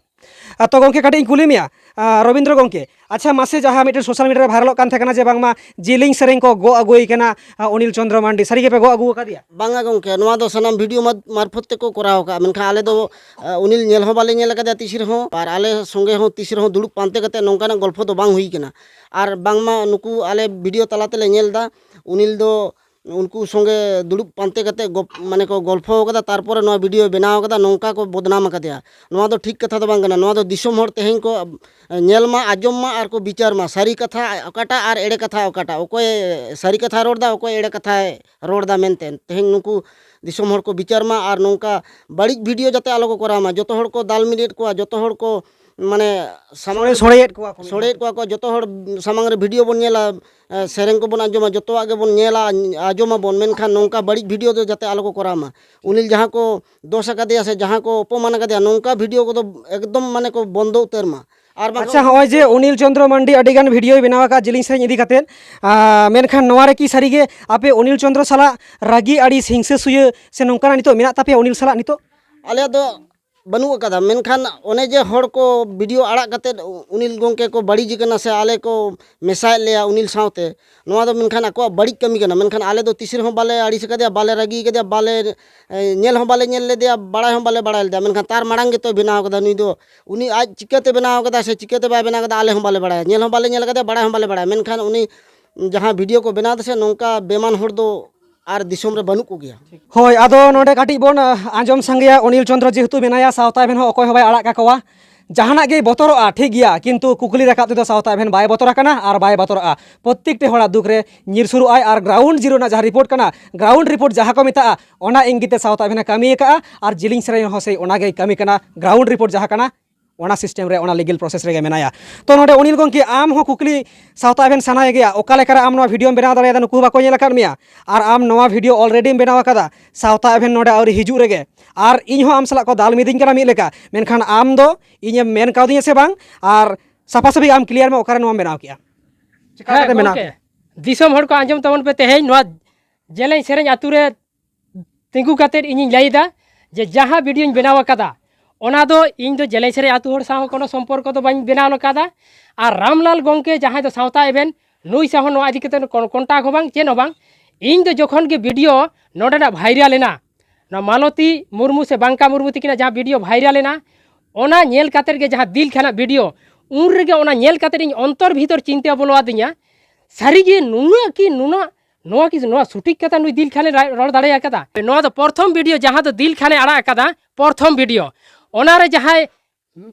ᱟᱨ ᱛᱚ ᱜᱚᱢᱠᱮ, ᱠᱟᱹᱴᱤᱡ ᱤᱧ ᱠᱩᱞᱤ ᱢᱮᱭᱟ, ᱟᱨ ᱨᱚᱵᱤᱱᱫᱨᱚ ᱜᱚᱢᱠᱮ, ᱟᱪᱪᱷᱟ, ᱢᱟᱥᱮ, ᱡᱟᱦᱟᱸ ᱢᱤᱫᱴᱮᱱ ᱥᱳᱥᱟᱞ ᱢᱤᱰᱤᱭᱟ ᱨᱮ ᱵᱷᱟᱭᱨᱟᱞᱚᱜ ᱠᱟᱱ ᱛᱟᱦᱮᱸ ᱠᱟᱱᱟ ᱡᱮ ᱵᱟᱝᱢᱟ ᱡᱤᱞᱤᱧ ᱥᱮᱨᱮᱧ ᱠᱚ ᱜᱚᱜ ᱟᱹᱜᱩᱭ ᱠᱟᱱᱟ, ᱟᱨ ᱚᱱᱤᱞ ᱪᱚᱱᱫᱨᱚ ᱢᱟᱱᱰᱤ, ᱥᱟᱹᱨᱤ ᱜᱮᱯᱮ ᱜᱚᱜ ᱟᱹᱜᱩ ᱟᱠᱟᱫᱮᱭᱟ? ᱵᱟᱝᱟ ᱜᱚᱢᱠᱮ, ᱱᱚᱣᱟ ᱫᱚ ᱥᱟᱱᱟᱢ ᱵᱷᱤᱰᱤᱭᱳ ᱢᱟᱨ-, ᱢᱟᱨᱯᱷᱚᱛ ᱛᱮᱠᱚ ᱠᱚᱨᱟᱣ ᱟᱠᱟᱫᱼᱟ, ᱢᱮᱱᱠᱷᱟᱱ ᱟᱞᱮ ᱫᱚ, ᱟ, ᱩᱱᱤᱞ ᱧᱮᱞ ᱦᱚᱸ ᱵᱟᱞᱮ ᱧᱮᱞ ᱟᱠᱟᱫᱮᱭᱟ ᱛᱤᱥ ᱨᱮᱦᱚᱸ, ᱟᱨ ᱟᱞᱮ ᱥᱚᱸᱜᱮ ᱦᱚᱸ ᱛᱤᱥ ᱨᱮᱦᱚᱸ ᱫᱩᱲᱩᱵ ᱯᱟᱱᱛᱮ ᱠᱟᱛᱮ ᱱᱚᱝᱠᱟᱱᱟᱜ ᱜᱚᱞᱯᱷᱚ ᱫᱚ ᱵᱟᱝ ᱦᱩᱭ ᱠᱟᱱᱟ᱾ ᱟᱨ ᱵᱟᱝᱢᱟ ᱱᱩᱠᱩ ᱟᱞᱮ ᱵᱷᱤᱰᱤᱭᱳ ᱛᱟᱞᱟ ᱛᱮᱞᱮ ᱧᱮᱞ ᱮᱫᱟ, ᱩᱱᱤᱞ ᱫᱚ ᱩᱱᱠᱩ ᱥᱚᱸᱜᱮ ᱫᱩᱲᱩᱵ ᱯᱟᱱᱛᱮ ᱠᱟᱛᱮ ᱜᱚᱯ-, ᱢᱟᱱᱮ ᱠᱚ ᱜᱚᱞᱯᱷᱚ ᱟᱠᱟᱫᱟ, ᱛᱟᱨᱯᱚᱨᱮ ᱱᱚᱣᱟ ᱵᱷᱤᱰᱤᱭᱳ ᱵᱮᱱᱟᱣ ᱟᱠᱟᱫᱟ, ᱱᱚᱝᱠᱟ ᱠᱚ ᱵᱚᱫᱱᱟᱢ ᱟᱠᱟᱫᱮᱭᱟ᱾ ᱱᱚᱣᱟ ᱫᱚ ᱴᱷᱤᱠ ᱠᱟᱛᱷᱟ ᱫᱚ ᱵᱟᱝ ᱠᱟᱱᱟ᱾ ᱱᱚᱣᱟ ᱫᱚ ᱫᱤᱥᱚᱢ ᱦᱚᱲ ᱛᱮᱦᱮᱧ ᱠᱚ, ᱮ, ᱧᱮᱞ ᱢᱟ, ᱟᱸᱡᱚᱢ ᱢᱟ ᱟᱨ ᱠᱚ ᱵᱤᱪᱟᱹᱨ ᱢᱟ, ᱥᱟᱹᱨᱤ ᱠᱟᱛᱷᱟ ᱚᱠᱟᱴᱟᱜ ᱟᱨ ᱮᱲᱮ ᱠᱟᱛᱷᱟ ᱚᱠᱟᱴᱟᱜ, ᱚᱠᱚᱭ ᱥᱟᱹᱨᱤ ᱠᱟᱛᱷᱟᱭ ᱨᱚᱲ ᱮᱫᱟ, ᱚᱠᱚᱭ ᱮᱲᱮ ᱠᱟᱛᱷᱟᱭ ᱨᱚᱲ ᱮᱫᱟ ᱢᱮᱱᱛᱮ᱾ ᱛᱮᱦᱮᱧ ᱱᱩᱠᱩ ᱫᱤᱥᱚᱢ ᱦᱚᱲ ᱠᱚ ᱵᱤᱪᱟᱹᱨ ᱢᱟ ᱟᱨ ᱱᱚᱝᱠᱟ ᱵᱟᱹᱲᱤᱡ ᱵᱷᱤᱰᱤᱭᱳ ᱡᱟᱛᱮ ᱟᱞᱚ ᱠᱚ ᱠᱚᱨᱟᱣ ᱢᱟ᱾ ᱡᱚᱛᱚ ᱦᱚᱲ ᱠᱚ ᱫᱟᱞ ᱢᱤᱫᱮᱫ ᱠᱚᱣᱟ, ᱡᱚᱛᱚ ᱦᱚᱲ ᱠᱚ ᱢᱟᱱᱮ ᱥᱟᱢᱟᱝ ᱥᱚᱲᱮ-, ᱨᱮ ᱥᱚᱲᱮᱭᱮᱫ ᱠᱚᱣᱟ ᱠᱚ᱾ ᱥᱚᱲᱮᱭᱮᱫ ᱠᱚᱣᱟ ᱠᱚ, ᱡᱚᱛᱚ ᱦᱚᱲ ᱥᱟᱢᱟᱝ ᱨᱮ ᱵᱷᱤᱰᱤᱭᱳ ᱵᱚᱱ ᱧᱮᱞᱟ, ᱮ, ᱥᱮᱨᱮᱧ ᱠᱚᱵᱚᱱ ᱟᱸᱡᱚᱢᱟ, ᱡᱚᱛᱚᱣᱟᱜ ᱜᱮᱵᱚᱱ ᱧᱮᱞᱟ, ᱟᱸᱡᱚᱢᱟᱵᱚᱱ, ᱢᱮᱱᱠᱷᱟᱱ ᱱᱚᱝᱠᱟ ᱵᱟᱹᱲᱤᱡ ᱵᱷᱤᱰᱤᱭᱳ ᱫᱚ ᱡᱟᱛᱮ ᱟᱞᱚ ᱠᱚ ᱠᱚᱨᱟᱣ ᱢᱟ᱾ ᱩᱱᱤ ᱡᱟᱦᱟᱸ ᱠᱚ ᱫᱳᱥ ᱟᱠᱟᱫᱮᱭᱟ ᱥᱮ ᱡᱟᱦᱟᱸ ᱠᱚ ᱚᱯᱚᱢᱟᱱ ᱟᱠᱟᱫᱮᱭᱟ, ᱱᱚᱝᱠᱟ ᱵᱷᱤᱰᱤᱭᱳ ᱠᱚᱫᱚ ᱮᱠᱫᱚᱢ ᱢᱟᱱᱮ ᱠᱚ ᱵᱚᱱᱫᱚ ᱩᱛᱟᱹᱨ ᱢᱟ᱾ ᱟᱨ ᱵᱟᱝᱠᱷᱟᱱ ᱟᱪᱪᱷᱟ, ᱦᱚᱸᱜᱼᱚᱭ ᱡᱮ ᱚᱱᱤᱞ ᱪᱚᱱᱫᱨᱚ ᱢᱟᱱᱰᱤ ᱟᱹᱰᱤ ᱜᱟᱱ ᱵᱷᱤᱰᱤᱭᱳᱭ ᱵᱮᱱᱟᱣ ᱟᱠᱟᱫ ᱡᱤᱞᱤᱧ ᱥᱮᱨᱮᱧ ᱤᱫᱤ ᱠᱟᱛᱮᱫ, ᱟᱸ, ᱢᱮᱱᱠᱷᱟᱱ ᱱᱚᱣᱟ ᱨᱮ ᱠᱤ ᱥᱟᱹᱨᱤ ᱜᱮ ᱟᱯᱮ ᱚᱱᱤᱞ ᱪᱚᱱᱫᱨᱚ ᱥᱟᱞᱟᱜ ᱨᱟᱹᱜᱤ, ᱟᱹᱲᱤᱥ, ᱦᱤᱝᱥᱟᱹ ᱥᱩᱭᱟᱹ ᱥᱮ ᱱᱚᱝᱠᱟᱱᱟᱜ ᱱᱤᱛᱚᱜ ᱢᱮᱱᱟᱜ ᱛᱟᱯᱮᱭᱟ ᱚᱱᱤᱞ ᱥᱟᱞᱟᱜ ᱱᱤᱛᱚᱜ? ᱟᱞᱮᱭᱟᱜ ᱫᱚ ᱵᱟᱹᱱᱩᱜ ᱟᱠᱟᱫᱟ, ᱢᱮᱱᱠᱷᱟᱱ ᱚᱱᱮ ᱡᱮ ᱦᱚᱲ ᱠᱚ ᱵᱷᱤᱰᱤᱭᱳ ᱟᱲᱟᱜ ᱠᱟᱛᱮᱫ ᱩᱱᱤᱞ ᱜᱚᱢᱠᱮ ᱠᱚ ᱵᱟᱹᱲᱤᱡ ᱠᱟᱱᱟ ᱥᱮ ᱟᱞᱮ ᱠᱚ ᱢᱮᱥᱟᱭᱮᱫ ᱞᱮᱭᱟ ᱩᱱᱤᱞ ᱥᱟᱶᱛᱮ, ᱱᱚᱣᱟ ᱫᱚ ᱢᱮᱱᱠᱷᱟᱱ ᱟᱠᱚᱣᱟᱜ ᱵᱟᱹᱲᱤᱡ ᱠᱟᱹᱢᱤ ᱠᱟᱱᱟ᱾ ᱢᱮᱱᱠᱷᱟᱱ ᱟᱞᱮ ᱫᱚ ᱛᱤᱥ ᱨᱮᱦᱚᱸ ᱵᱟᱞᱮ ᱟᱹᱲᱤᱥ ᱟᱠᱟᱫᱮᱭᱟ, ᱵᱟᱞᱮ ᱨᱟᱹᱜᱤ ᱟᱠᱟᱫᱮᱭᱟ, ᱵᱟᱞᱮ, ᱮ, ᱧᱮᱞ ᱦᱚᱸ ᱵᱟᱞᱮ ᱧᱮᱞ ᱞᱮᱫᱮᱭᱟ, ᱵᱟᱲᱟᱭ ᱦᱚᱸ ᱵᱟᱞᱮ ᱵᱟᱲᱟᱭ ᱞᱮᱫᱮᱭᱟ᱾ ᱢᱮᱱᱠᱷᱟᱱ ᱛᱟᱨ ᱢᱟᱲᱟᱝ ᱜᱮᱛᱚᱭ ᱵᱮᱱᱟᱣ ᱟᱠᱟᱫᱟ ᱱᱩᱭ ᱫᱚ᱾ ᱩᱱᱤ ᱟᱡ ᱪᱤᱠᱟᱹᱛᱮ ᱵᱮᱱᱟᱣ ᱟᱠᱟᱫᱟ ᱥᱮ ᱪᱤᱠᱟᱹᱛᱮ ᱵᱟᱭ ᱵᱮᱱᱟᱣ ᱟᱠᱟᱫᱟ, ᱟᱞᱮ ᱦᱚᱸ ᱵᱟᱞᱮ ᱵᱟᱲᱟᱭᱟ, ᱧᱮᱞ ᱦᱚᱸ ᱵᱟᱞᱮ ᱧᱮᱞ ᱟᱠᱟᱫᱮᱭᱟ, ᱵᱟᱲᱟᱭ ᱦᱚᱸ ᱵᱟᱞᱮ ᱵᱟᱲᱟᱭᱟ᱾ ᱢᱮᱱᱠᱷᱟᱱ ᱩᱱᱤ ᱡᱟᱦᱟᱸ ᱵᱷᱤᱰᱤᱭᱳ ᱠᱚ ᱵᱮᱱᱟᱣ ᱮᱫᱟ ᱥᱮ, ᱱᱚᱝᱠᱟ ᱵᱮᱢᱟᱱ ᱦᱚᱲ ᱫᱚ ᱟᱨ ᱫᱤᱥᱚᱢ ᱨᱮ ᱵᱟᱹᱱᱩᱜ ᱠᱚᱜᱮᱭᱟ᱾ ᱦᱳᱭ, ᱟᱫᱚ ᱱᱚᱰᱮ ᱠᱟᱹᱴᱤᱡ ᱵᱚᱱ, ᱟ, ᱟᱸᱡᱚᱢ ᱥᱟᱸᱜᱮᱭᱟ᱾ ᱚᱱᱤᱞ ᱪᱚᱸᱫᱽᱨᱚ ᱡᱮᱦᱮᱛᱩ ᱢᱮᱱᱟᱭᱟ, ᱥᱟᱶᱛᱟ ᱮᱵᱷᱮᱱ ᱦᱚᱸ ᱚᱠᱚᱭ ᱦᱚᱸ ᱵᱟᱭ ᱟᱲᱟᱜ ᱠᱟᱠᱚᱣᱟ᱾ ᱡᱟᱦᱟᱱᱟᱜ ᱜᱮᱭ ᱵᱚᱛᱚᱨᱚᱜᱼᱟ, ᱴᱷᱤᱠ ᱜᱮᱭᱟ, ᱠᱤᱱᱛᱩ ᱠᱩᱠᱞᱤ ᱨᱟᱠᱟᱵ ᱛᱮᱫᱚ ᱥᱟᱶᱛᱟ ᱮᱵᱷᱮᱱ ᱵᱟᱭ ᱵᱚᱛᱚᱨ ᱟᱠᱟᱱᱟ ᱟᱨ ᱵᱟᱭ ᱵᱚᱛᱚᱨᱚᱜᱼᱟ᱾ ᱯᱨᱚᱛᱛᱮᱠᱴᱤ ᱦᱚᱲᱟᱜ ᱫᱩᱠ ᱨᱮ ᱧᱤᱨ ᱥᱩᱨᱩᱜ ᱟᱭ ᱟᱨ ᱜᱨᱟᱣᱩᱱᱰ ᱡᱤᱨᱳ ᱨᱮᱱᱟᱜ ᱡᱟᱦᱟᱸ ᱨᱤᱯᱳᱨᱴ ᱠᱟᱱᱟ, ᱜᱨᱟᱣᱩᱱᱰ ᱨᱤᱯᱳᱨᱴ ᱡᱟᱦᱟᱸ ᱠᱚ ᱢᱮᱛᱟᱜᱼᱟ, ᱚᱱᱟ ᱤᱝᱜᱤᱛ ᱛᱮ ᱥᱟᱶᱛᱟ ᱮᱵᱷᱮᱱ ᱮ ᱠᱟᱹᱢᱤ ᱟᱠᱟᱫᱼᱟ ᱟᱨ ᱡᱤᱞᱤᱧ ᱥᱮᱨᱮᱧ ᱦᱚᱸ ᱥᱮᱭ ᱚᱱᱟ ᱜᱮᱭ ᱠᱟᱹᱢᱤ ᱠᱟᱱᱟ᱾ ᱜᱨᱟᱣᱩᱱᱰ ᱨᱤᱯᱳᱨᱴ ᱡᱟᱦᱟᱸ ᱠᱟᱱᱟ, ᱚᱱᱟ ᱥᱤᱥᱴᱮᱢ ᱨᱮ, ᱚᱱᱟ ᱞᱤᱜᱮᱞ ᱯᱨᱚᱥᱮᱥ ᱨᱮᱜᱮ ᱢᱮᱱᱟᱭᱟ᱾ ᱛᱚ, ᱱᱚᱰᱮ ᱚᱱᱤᱞ ᱜᱚᱢᱠᱮ, ᱟᱢ ᱦᱚᱸ ᱠᱩᱠᱞᱤ ᱥᱟᱶᱛᱟ ᱮᱵᱷᱮᱱ ᱥᱟᱱᱟᱭᱮ ᱜᱮᱭᱟ, ᱚᱠᱟ ᱞᱮᱠᱟᱨᱮ ᱟᱢ ᱱᱚᱣᱟ ᱵᱷᱤᱰᱤᱭᱳᱢ ᱵᱮᱱᱟᱣ ᱫᱟᱲᱮᱭᱟᱫᱟ, ᱱᱩᱠᱩ ᱦᱚᱸ ᱵᱟᱠᱚ ᱧᱮᱞ ᱟᱠᱟᱫ ᱢᱮᱭᱟ, ᱟᱨ ᱟᱢ ᱱᱚᱣᱟ ᱵᱷᱤᱰᱤᱭᱳ ᱚᱞᱨᱮᱰᱤᱢ ᱵᱮᱱᱟᱣ ᱟᱠᱟᱫᱟ ᱥᱟᱶᱛᱟ ᱮᱵᱷᱮᱱ ᱱᱚᱰᱮ ᱟᱹᱣᱨᱤ ᱦᱤᱡᱩᱜ ᱨᱮᱜᱮ, ᱟᱨ ᱤᱧ ᱦᱚᱸ ᱟᱢ ᱥᱟᱞᱟᱜ ᱠᱚ ᱫᱟᱞ ᱢᱤᱫᱤᱧ ᱠᱟᱱᱟ ᱢᱤᱫ ᱞᱮᱠᱟ, ᱢᱮᱱᱠᱷᱟᱱ ᱟᱢ ᱫᱚ ᱤᱧᱮᱢ ᱢᱮᱱ ᱠᱟᱣᱫᱤᱧᱟ ᱥᱮ ᱵᱟᱝ, ᱟᱨ ᱥᱟᱯᱷᱟ ᱥᱟᱹᱯᱷᱤ ᱟᱢ ᱠᱞᱤᱭᱟᱨ ᱢᱮ, ᱚᱠᱟᱨᱮ ᱱᱚᱣᱟᱢ ᱵᱮᱱᱟᱣ ᱠᱮᱜᱼᱟ? ᱪᱮᱠᱟ ᱦᱮᱸ ᱠᱟᱛᱮ ᱵᱮᱱᱟᱣ ᱜᱚᱢᱠᱮ, ᱠᱮᱜᱼᱟ? ᱫᱤᱥᱚᱢ ᱦᱚᱲ ᱠᱚ ᱟᱸᱡᱚᱢ ᱛᱟᱵᱚᱱ ᱯᱮ, ᱛᱮᱦᱮᱧ ᱱᱚᱣᱟ ᱡᱮᱞᱮᱧ ᱥᱮᱨᱮᱧ ᱟᱹᱛᱩ ᱨᱮ ᱛᱤᱸᱜᱩ ᱠᱟᱛᱮᱫ ᱤᱧᱤᱧ ᱞᱟᱹᱭᱫᱟ ᱡᱮ ᱡᱟᱦᱟᱸ ᱵᱷᱤᱰᱤᱭᱳᱧ ᱵᱮᱱᱟᱣ ᱟᱠᱟᱫᱟ, ᱚᱱᱟ ᱫᱚ ᱤᱧ ᱫᱚ ᱡᱮᱞᱮᱧ ᱥᱮᱨᱮᱧ ᱟᱹᱛᱩ ᱦᱚᱲ ᱥᱟᱶ ᱦᱚᱸ ᱠᱳᱱᱳ ᱥᱚᱢᱯᱚᱨᱠᱚ ᱫᱚ ᱵᱟᱹᱧ ᱵᱮᱱᱟᱣ ᱟᱠᱟᱫᱟ᱾ ᱟᱨ ᱨᱟᱢᱞᱟᱞ ᱜᱚᱢᱠᱮ ᱡᱟᱦᱟᱸᱭ ᱫᱚ ᱥᱟᱶᱛᱟ ᱮᱵᱷᱮᱱ, ᱱᱩᱭ ᱥᱟᱶ ᱦᱚᱸ ᱱᱚᱣᱟ ᱤᱫᱤ ᱠᱟᱛᱮᱫ ᱠᱳᱱᱳ ᱠᱚᱱᱴᱟᱠᱴ ᱦᱚᱸ ᱵᱟᱝ, ᱪᱮᱫ ᱦᱚᱸ ᱵᱟᱝ᱾ ᱤᱧ ᱫᱚ ᱡᱚᱠᱷᱚᱱ ᱜᱮ ᱵᱷᱤᱰᱤᱭᱳ ᱱᱚᱰᱮᱱᱟᱜ ᱵᱷᱟᱭᱨᱟᱞ ᱮᱱᱟ, ᱱᱚᱣᱟ ᱢᱟᱞᱚᱛᱤ ᱢᱩᱨᱢᱩ ᱥᱮ ᱵᱟᱝᱠᱟ ᱢᱩᱨᱢᱩ ᱛᱤᱠᱤᱱᱟᱜ ᱡᱟᱦᱟᱸ ᱵᱷᱤᱰᱤᱭᱳ ᱵᱷᱟᱭᱨᱟᱞ ᱮᱱᱟ, ᱚᱱᱟ ᱧᱮᱞ ᱠᱟᱛᱮᱫ ᱜᱮ ᱡᱟᱦᱟᱸ ᱫᱤᱞ ᱠᱷᱟᱱᱟᱜ ᱵᱷᱤᱰᱤᱭᱳ, ᱩᱱ ᱨᱮᱜᱮ ᱚᱱᱟ ᱧᱮᱞ ᱠᱟᱛᱮᱫ ᱤᱧ ᱚᱱᱛᱚᱨ ᱵᱷᱤᱛᱚᱨ ᱪᱤᱱᱛᱟᱹ ᱵᱚᱞᱚ ᱟᱹᱫᱤᱧᱟ, ᱥᱟᱹᱨᱤᱜᱮ ᱱᱩᱱᱟᱹᱜ ᱠᱤ ᱱᱩᱱᱟᱹᱜ, ᱱᱚᱣᱟ ᱠᱤ ᱱᱚᱣᱟ ᱥᱚᱴᱷᱤᱠ ᱠᱟᱛᱷᱟ ᱱᱩᱭ ᱫᱤᱞ ᱠᱷᱟᱱᱮ ᱨᱟ-, ᱨᱚᱲ ᱫᱟᱲᱮ ᱟᱠᱟᱫᱟ? ᱱᱚᱣᱟ ᱫᱚ ᱯᱨᱚᱛᱷᱚᱢ ᱵᱷᱤᱰᱤᱭᱳ ᱡᱟᱦᱟᱸ ᱫᱚ ᱫᱤᱞ ᱠᱷᱟᱱᱮ ᱟᱲᱟᱜ ᱟᱠᱟᱫᱟ, ᱯᱨᱚᱛᱷᱚᱢ ᱵᱷᱤᱰᱤᱭᱳ, ᱚᱱᱟᱨᱮ ᱡᱟᱦᱟᱸᱭ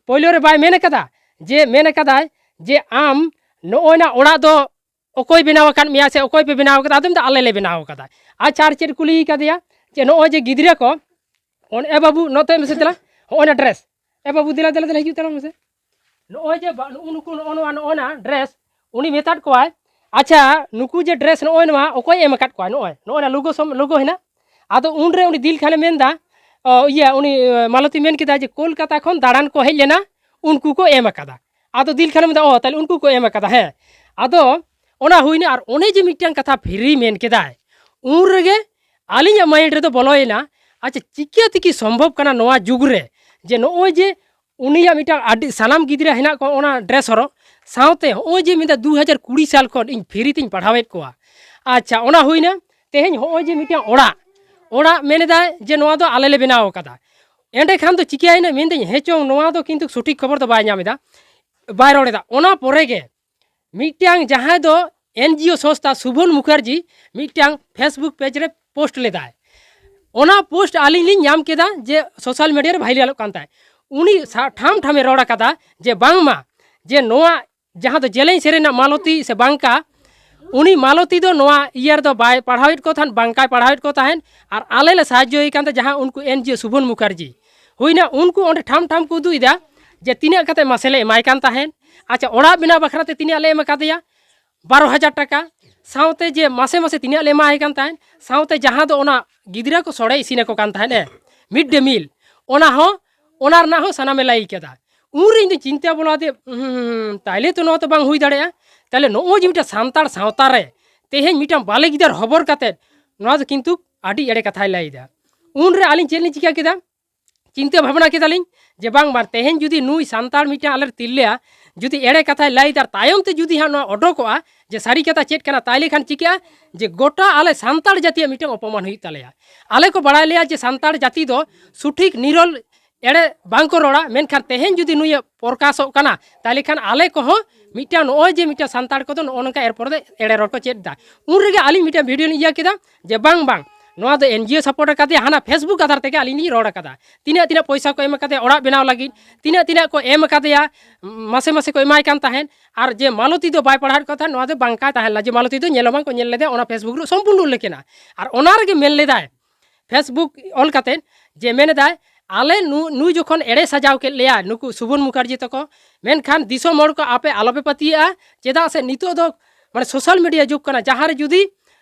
ᱯᱳᱭᱞᱳ ᱨᱮ ᱵᱟᱭ ᱢᱮᱱ ᱟᱠᱟᱫᱟ, ᱡᱮ ᱢᱮᱱ ᱟᱠᱟᱫᱟᱭ ᱡᱮ ᱟᱢ ᱱᱚᱜᱼᱚᱭ ᱱᱟ ᱚᱲᱟᱜ ᱫᱚ ᱚᱠᱚᱭ ᱵᱮᱱᱟᱣ ᱟᱠᱟᱫ ᱢᱮᱭᱟ ᱥᱮ ᱚᱠᱚᱭ ᱯᱮ ᱵᱮᱱᱟᱣ ᱟᱠᱟᱫᱟ? ᱟᱫᱚ ᱢᱮᱱᱫᱟ, "ᱟᱞᱮ ᱞᱮ ᱵᱮᱱᱟᱣ ᱟᱠᱟᱫᱟ᱾" ᱟᱪᱪᱷᱟ, ᱟᱨ ᱪᱮᱫ ᱠᱩᱞᱤᱭ ᱠᱟᱫᱮᱭᱟ ᱡᱮ ᱱᱚᱜᱼᱚᱭ ᱡᱮ ᱜᱤᱫᱽᱨᱟᱹ ᱠᱚ, ᱚᱱ-, ᱮ ᱵᱟᱹᱵᱩ, ᱱᱚᱛᱮ ᱢᱮᱥᱮ ᱫᱮᱞᱟ, ᱦᱚᱸᱜᱼᱚᱭ ᱱᱟ ᱰᱨᱮᱥ, ᱮ ᱵᱟᱹᱵᱩ, ᱫᱮᱞᱟ, ᱫᱮᱞᱟ, ᱫᱮᱞᱟ, ᱦᱤᱡᱩᱜ ᱛᱟᱞᱟᱝ ᱢᱮᱥᱮ᱾ ᱱᱚᱜᱼᱚᱭ ᱡᱮ ᱵᱟ-, ᱱᱩᱜᱼᱩ ᱱᱩᱠᱩ ᱱᱚᱜᱼᱚ ᱱᱚᱣᱟ, ᱱᱚᱜᱼᱚ ᱱᱟ ᱰᱨᱮᱥ, ᱩᱱᱤ ᱢᱮᱛᱟᱫ ᱠᱚᱣᱟᱭ, "ᱟᱪᱪᱷᱟ, ᱱᱩᱠᱩ ᱡᱮ ᱰᱨᱮᱥ ᱱᱚᱜᱼᱚᱭ ᱱᱚᱣᱟ ᱚᱠᱚᱭ ᱮᱢ ᱟᱠᱟᱫ ᱠᱚᱣᱟ? ᱱᱚᱜᱼᱚᱭ, ᱱᱚᱜᱼᱚᱭ ᱱᱟ ᱞᱳᱜᱳ ᱥᱚᱢ-, ᱞᱳᱜᱳ ᱦᱮᱱᱟᱜ?" ᱟᱫᱚ ᱩᱱᱨᱮ ᱩᱱᱤ ᱫᱤᱞ ᱠᱷᱟᱱᱮ ᱢᱮᱱᱫᱟ, ᱚ, ᱤᱭᱟᱹ, ᱩᱱᱤ, ᱮ, ᱢᱟᱞᱚᱛᱤ ᱢᱮᱱ ᱠᱮᱫᱟ ᱡᱮ ᱠᱳᱞᱠᱟᱛᱟ ᱠᱷᱚᱱ ᱫᱟᱬᱟᱱ ᱠᱚ ᱦᱮᱡ ᱞᱮᱱᱟ, ᱩᱱᱠᱩ ᱠᱚ ᱮᱢ ᱟᱠᱟᱫᱟ᱾ ᱟᱫᱚ ᱫᱤᱞ ᱠᱷᱟᱱᱮ ᱢᱮᱱᱫᱟ, "ᱚ, ᱛᱟᱦᱞᱮ ᱩᱱᱠᱩ ᱠᱚ ᱮᱢ ᱟᱠᱟᱫᱟ, ᱦᱮᱸ᱾" ᱟᱫᱚ ᱚᱱᱟ ᱦᱩᱭᱱᱟ, ᱟᱨ ᱚᱱᱮ ᱡᱮ ᱢᱤᱫᱴᱟᱝ ᱠᱟᱛᱷᱟ ᱯᱷᱨᱤ ᱢᱮᱱ ᱠᱮᱫᱟᱭ, ᱩᱱ ᱨᱮᱜᱮ ᱟᱹᱞᱤᱧᱟᱜ ᱢᱟᱭᱤᱱᱰ ᱨᱮᱫᱚ ᱵᱚᱞᱚᱭᱮᱱᱟ, ᱟᱪᱪᱷᱟ, ᱪᱤᱠᱟᱹ ᱛᱮᱠᱤ ᱥᱚᱢᱵᱷᱚᱵ ᱠᱟᱱᱟ ᱱᱚᱣᱟ ᱡᱩᱜᱽ ᱨᱮ ᱡᱮ ᱱᱚᱜᱼᱚᱭ ᱡᱮ ᱩᱱᱤᱭᱟᱜ ᱢᱤᱫᱴᱟᱝ ᱟᱹᱰᱤ ᱥᱟᱱᱟᱢ ᱜᱤᱫᱽᱨᱟᱹ ᱦᱮᱱᱟᱜ ᱠᱚᱣᱟ ᱚᱱᱟ ᱰᱨᱮᱥ ᱦᱚᱨᱚᱜ, ᱥᱟᱶᱛᱮ ᱦᱚᱸᱜᱼᱚᱭ ᱡᱮ ᱢᱮᱱᱫᱟ ᱫᱩ ᱦᱟᱡᱟᱨ ᱠᱩᱲᱤ ᱥᱟᱞ ᱠᱷᱚᱱ ᱤᱧ ᱯᱷᱨᱤ ᱛᱤᱧ ᱯᱟᱲᱦᱟᱣᱮᱫ ᱠᱚᱣᱟ᱾ ᱟᱪᱪᱷᱟ, ᱚᱱᱟ ᱦᱩᱭᱱᱟ᱾ ᱛᱮᱦᱮᱧ ᱦᱚᱸᱜᱼᱚᱭ ᱡᱮ ᱢᱤᱫᱴᱟᱝ ᱚᱲᱟᱜ, ᱚᱲᱟᱜ ᱢᱮᱱ ᱮᱫᱟᱭ ᱡᱮ ᱱᱚᱣᱟ ᱫᱚ ᱟᱞᱮ ᱞᱮ ᱵᱮᱱᱟᱣ ᱟᱠᱟᱫᱟ᱾ ᱮᱸᱰᱮᱠᱷᱟᱱ ᱫᱚ ᱪᱤᱠᱟᱹᱭᱮᱱᱟ? ᱢᱮᱱᱫᱟᱹᱧ, ᱦᱮᱸ ᱪᱚᱝ, ᱱᱚᱣᱟ ᱫᱚ ᱠᱤᱱᱛᱩ ᱥᱚᱴᱷᱤᱠ ᱠᱷᱚᱵᱚᱨ ᱫᱚ ᱵᱟᱭ ᱧᱟᱢ ᱮᱫᱟ, ᱵᱟᱭ ᱨᱚᱲ ᱮᱫᱟ᱾ ᱚᱱᱟ ᱯᱚᱨᱮ ᱜᱮ ᱢᱤᱫᱴᱟᱝ ᱡᱟᱦᱟᱸᱭ ᱫᱚ ᱮᱱ ᱡᱤ ᱳ ᱥᱚᱝᱥᱛᱷᱟ ᱥᱩᱵᱷᱚᱱ ᱢᱩᱠᱷᱟᱨᱡᱤ ᱢᱤᱫᱴᱟᱝ ᱯᱷᱮᱥᱵᱩᱠ ᱯᱮᱡᱽ ᱨᱮ ᱯᱳᱥᱴ ᱞᱮᱫᱟᱭ᱾ ᱚᱱᱟ ᱯᱳᱥᱴ ᱟᱹᱞᱤᱧ ᱞᱤᱧ ᱧᱟᱢ ᱠᱮᱫᱟ ᱡᱮ ᱥᱳᱥᱟᱞ ᱢᱤᱰᱤᱭᱟ ᱨᱮ ᱵᱷᱟᱭᱨᱟᱞᱚᱜ ᱠᱟᱱ ᱛᱟᱭ᱾ ᱩᱱᱤ ᱥᱟ-, ᱴᱷᱟᱢ ᱴᱷᱟᱢᱮ ᱨᱚᱲ ᱟᱠᱟᱫᱟ ᱡᱮ ᱵᱟᱝᱢᱟ ᱡᱮ ᱱᱚᱣᱟ ᱡᱟᱦᱟᱸ ᱫᱚ ᱡᱮᱞᱮᱧ ᱥᱮᱨᱮᱧ ᱨᱮᱱᱟᱜ ᱢᱟᱞᱚᱛᱤ ᱥᱮ ᱵᱟᱝᱠᱟ, ᱩᱱᱤ ᱢᱟᱞᱚᱛᱤ ᱫᱚ ᱱᱚᱣᱟ ᱤᱭᱟᱹ ᱨᱮᱫᱚ ᱵᱟᱭ ᱯᱟᱲᱦᱟᱣᱮᱫ ᱠᱚ ᱛᱟᱦᱮᱸᱫ, ᱵᱟᱝᱠᱟᱭ ᱯᱟᱲᱦᱟᱣᱮᱫ ᱠᱚ ᱛᱟᱦᱮᱸᱫ, ᱟᱨ ᱟᱞᱮ ᱞᱮ ᱥᱟᱦᱟᱡᱽᱡᱚᱭᱮ ᱠᱟᱱ ᱛᱟᱦᱮᱸᱫ, ᱡᱟᱦᱟᱸ ᱩᱱᱠᱩ ᱮᱱ ᱡᱤ ᱳ ᱥᱩᱵᱷᱚᱱ ᱢᱩᱠᱷᱟᱨᱡᱤ ᱦᱩᱭᱱᱟ, ᱩᱱᱠᱩ ᱚᱸᱰᱮ ᱴᱷᱟᱢ ᱴᱷᱟᱢ ᱠᱚ ᱩᱫᱩᱜ ᱮᱫᱟ ᱡᱮ ᱛᱤᱱᱟᱹᱜ ᱠᱟᱛᱮ ᱢᱟᱥᱮ ᱞᱮ ᱮᱢᱟᱭ ᱠᱟᱱ ᱛᱟᱦᱮᱸᱫ᱾ ᱟᱪᱪᱷᱟ, ᱚᱲᱟᱜ ᱵᱮᱱᱟᱣ ᱵᱟᱠᱷᱨᱟ ᱛᱮ ᱛᱤᱱᱟᱹᱜ ᱞᱮ ᱮᱢ ᱟᱠᱟᱫᱮᱭᱟ? ᱵᱟᱨᱚ ᱦᱟᱡᱟᱨ ᱴᱟᱠᱟ᱾ ᱥᱟᱶᱛᱮ ᱡᱮ ᱢᱟᱥᱮ ᱢᱟᱥᱮ ᱛᱤᱱᱟᱹᱜ ᱞᱮ ᱮᱢᱟᱭ ᱠᱟᱱ ᱛᱟᱦᱮᱸᱫ, ᱥᱟᱶᱛᱮ ᱡᱟᱦᱟᱸ ᱫᱚ ᱚᱱᱟ ᱜᱤᱫᱽᱨᱟᱹ ᱠᱚ ᱥᱚᱲᱮ ᱤᱥᱤᱱ ᱟᱠᱚ ᱠᱟᱱ ᱛᱟᱦᱮᱸᱫ, ᱮ, ᱢᱤᱰ ᱰᱮ ᱢᱤᱞ, ᱚᱱᱟ ᱦᱚᱸ, ᱚᱱᱟ ᱨᱮᱱᱟᱜ ᱦᱚᱸ ᱥᱟᱱᱟᱢᱮ ᱞᱟᱹᱭ ᱠᱮᱫᱟ᱾ ᱩᱱᱨᱮ ᱤᱧ ᱫᱚ ᱪᱤᱱᱛᱟᱹ ᱵᱚᱞᱚ ᱟᱫᱮ, "ᱦᱩᱸ, ᱛᱟᱦᱞᱮ ᱛᱚ ᱱᱚᱣᱟ ᱛᱚ ᱵᱟᱝ ᱦᱩᱭ ᱫᱟᱲᱮᱭᱟᱜᱼᱟ᱾ ᱛᱟᱦᱞᱮ ᱱᱚᱜᱼᱚᱭ ᱡᱮ ᱢᱤᱫᱴᱟᱝ ᱥᱟᱱᱛᱟᱲ ᱥᱟᱶᱛᱟ ᱨᱮ ᱛᱮᱦᱮᱧ ᱢᱤᱫᱴᱟᱝ ᱵᱟᱞᱮ ᱜᱤᱫᱟᱹᱨ ᱦᱚᱵᱚᱨ ᱠᱟᱛᱮᱫ ᱱᱚᱣᱟ ᱫᱚ ᱠᱤᱱᱛᱩ ᱟᱹᱰᱤ ᱮᱲᱮ ᱠᱟᱛᱷᱟᱭ ᱞᱟᱹᱭᱫᱟ᱾" ᱩᱱᱨᱮ ᱟᱹᱞᱤᱧ ᱪᱮᱫ ᱞᱤᱧ ᱪᱤᱠᱟᱹ ᱠᱮᱫᱟ? ᱪᱤᱱᱛᱟᱹ ᱵᱷᱟᱵᱽᱱᱟ ᱠᱮᱫᱟᱞᱤᱧ ᱡᱮ ᱵᱟᱝ ᱵᱟᱝ, ᱛᱮᱦᱮᱧ ᱡᱩᱫᱤ ᱱᱩᱭ ᱥᱟᱱᱛᱟᱲ ᱢᱤᱫᱴᱟᱝ ᱟᱞᱮ ᱛᱤᱨᱞᱟᱹᱭᱟ ᱡᱩᱫᱤ ᱮᱲᱮ ᱠᱟᱛᱷᱟᱭ ᱞᱟᱹᱭᱫᱟ, ᱛᱟᱭᱚᱢ ᱛᱮ ᱡᱩᱫᱤ ᱦᱟᱸᱜ ᱱᱚᱣᱟ ᱚᱰᱚᱠᱚᱜᱼᱟ ᱡᱮ ᱥᱟᱹᱨᱤ ᱠᱟᱛᱷᱟ ᱪᱮᱫ ᱠᱟᱱᱟ, ᱛᱟᱦᱞᱮ ᱠᱷᱟᱱ ᱪᱤᱠᱟᱹᱜᱼᱟ ᱡᱮ ᱜᱚᱴᱟ ᱟᱞᱮ ᱥᱟᱱᱛᱟᱲ ᱡᱟᱹᱛᱤᱭᱟᱜ ᱢᱤᱫᱴᱟᱝ ᱚᱯᱚᱢᱟᱱ ᱦᱩᱭᱩᱜ ᱛᱟᱞᱮᱭᱟ᱾ ᱟᱞᱮ ᱠᱚ ᱵᱟᱲᱟᱭ ᱞᱮᱭᱟ ᱡᱮ ᱥᱟᱱᱛᱟᱲ ᱡᱟᱹᱛᱤ ᱫᱚ ᱥᱚᱴᱷᱤᱠ ᱱᱤᱨᱚᱞ ᱮᱲᱮ ᱵᱟᱝ ᱠᱚ ᱨᱚᱲᱟ, ᱢᱮᱱᱠᱷᱟᱱ ᱛᱮᱦᱮᱧ ᱡᱩᱫᱤ ᱱᱩᱭᱮ ᱯᱨᱚᱠᱟᱥᱚᱜ ᱠᱟᱱᱟ, ᱛᱟᱦᱞᱮ ᱠᱷᱟᱱ ᱟᱞᱮ ᱠᱚᱦᱚᱸ ᱢᱤᱫᱴᱟᱝ ᱱᱚᱜᱼᱚᱭ ᱡᱮ ᱢᱤᱫᱴᱟᱝ ᱥᱟᱱᱛᱟᱲ ᱠᱚᱫᱚ ᱱᱚᱜᱼᱚ ᱱᱚᱝᱠᱟ ᱮᱨᱯᱚᱨ ᱫᱚ ᱮᱲᱮ ᱨᱚᱲ ᱠᱚ ᱪᱮᱫ ᱮᱫᱟ᱾ ᱩᱱ ᱨᱮᱜᱮ ᱟᱹᱞᱤᱧ ᱢᱤᱫᱴᱟᱝ ᱵᱷᱤᱰᱤᱭᱳ ᱞᱤᱧ ᱤᱭᱟᱹ ᱠᱮᱫᱟ ᱡᱮ ᱵᱟᱝ ᱵᱟᱝ, ᱱᱚᱣᱟ ᱫᱚ ᱮᱱᱡᱤᱳ ᱥᱟᱯᱳᱨᱴ ᱟᱠᱟᱫᱮᱭᱟ, ᱦᱟᱱᱟ ᱯᱷᱮᱥᱵᱩᱠ ᱟᱫᱷᱟᱨ ᱛᱮᱜᱮ ᱟᱹᱞᱤᱧ ᱞᱤᱧ ᱨᱚᱲ ᱟᱠᱟᱫᱟ᱾ ᱛᱤᱱᱟᱹᱜ ᱛᱤᱱᱟᱹᱜ ᱯᱚᱭᱥᱟ ᱠᱚ ᱮᱢ ᱟᱠᱟᱫᱮᱭᱟ ᱚᱲᱟᱜ ᱵᱮᱱᱟᱣ ᱞᱟᱹᱜᱤᱫ, ᱛᱤᱱᱟᱹᱜ ᱛᱤᱱᱟᱹᱜ ᱠᱚ ᱮᱢ ᱟᱠᱟᱫᱮᱭᱟ, ᱢᱟᱥᱮ ᱢᱟᱥᱮ ᱠᱚ ᱮᱢᱟᱭ ᱠᱟᱱ ᱛᱟᱦᱮᱸᱫ, ᱟᱨ ᱡᱮ ᱢᱟᱞᱚᱛᱤ ᱫᱚ ᱵᱟᱭ ᱯᱟᱲᱦᱟᱣᱮᱫ ᱠᱚ ᱛᱟᱦᱮᱸᱫ, ᱱᱚᱣᱟ ᱫᱚ ᱵᱟᱝ ᱠᱟᱭ ᱛᱟᱦᱮᱸ ᱞᱮᱱᱟ ᱡᱮ ᱢᱟᱞᱚᱛᱤ ᱫᱚ ᱧᱮᱞ ᱦᱚᱸ ᱵᱟᱝ ᱠᱚ ᱧᱮᱞ ᱞᱮᱫᱮᱭᱟ, ᱚᱱᱟ ᱯᱷᱮᱥᱵᱩᱠ ᱨᱮ ᱥᱚᱢᱯᱩᱨᱱᱚ ᱩᱞᱞᱮᱠᱷ ᱮᱱᱟ᱾ ᱟᱨ ᱚᱱᱟ ᱨᱮᱜᱮ ᱢᱮᱱ ᱞᱮᱫᱟᱭ, ᱯᱷᱮᱥᱵᱩᱠ ᱚᱞ ᱠᱟᱛᱮᱫ ᱡᱮ ᱢᱮᱱ ᱮᱫᱟᱭ, "ᱟᱞᱮ ᱱᱩ-, ᱱᱩᱭ ᱡᱚᱠᱷᱚᱱ ᱮᱲᱮ ᱥᱟᱡᱟᱣ ᱠᱮᱫ ᱞᱮᱭᱟ ᱱᱩᱠᱩ ᱥᱩᱵᱚᱱ ᱢᱩᱠᱷᱟᱨᱡᱤ ᱛᱟᱠᱚ, ᱢᱮᱱᱠᱷᱟᱱ ᱫᱤᱥᱚᱢ ᱦᱚᱲ ᱠᱚ ᱟᱯᱮ ᱟᱞᱚᱯᱮ ᱯᱟᱹᱛᱭᱟᱹᱜᱼᱟ, ᱪᱮᱫᱟᱜ ᱥᱮ ᱱᱤᱛᱚᱜ ᱫᱚ ᱢᱟᱱᱮ ᱥᱳᱥᱟᱞ ᱢᱤᱰᱤᱭᱟ ᱡᱩᱜᱽ ᱠᱟᱱᱟ, ᱡᱟᱦᱟᱸ ᱨᱮ ᱡᱩᱫᱤ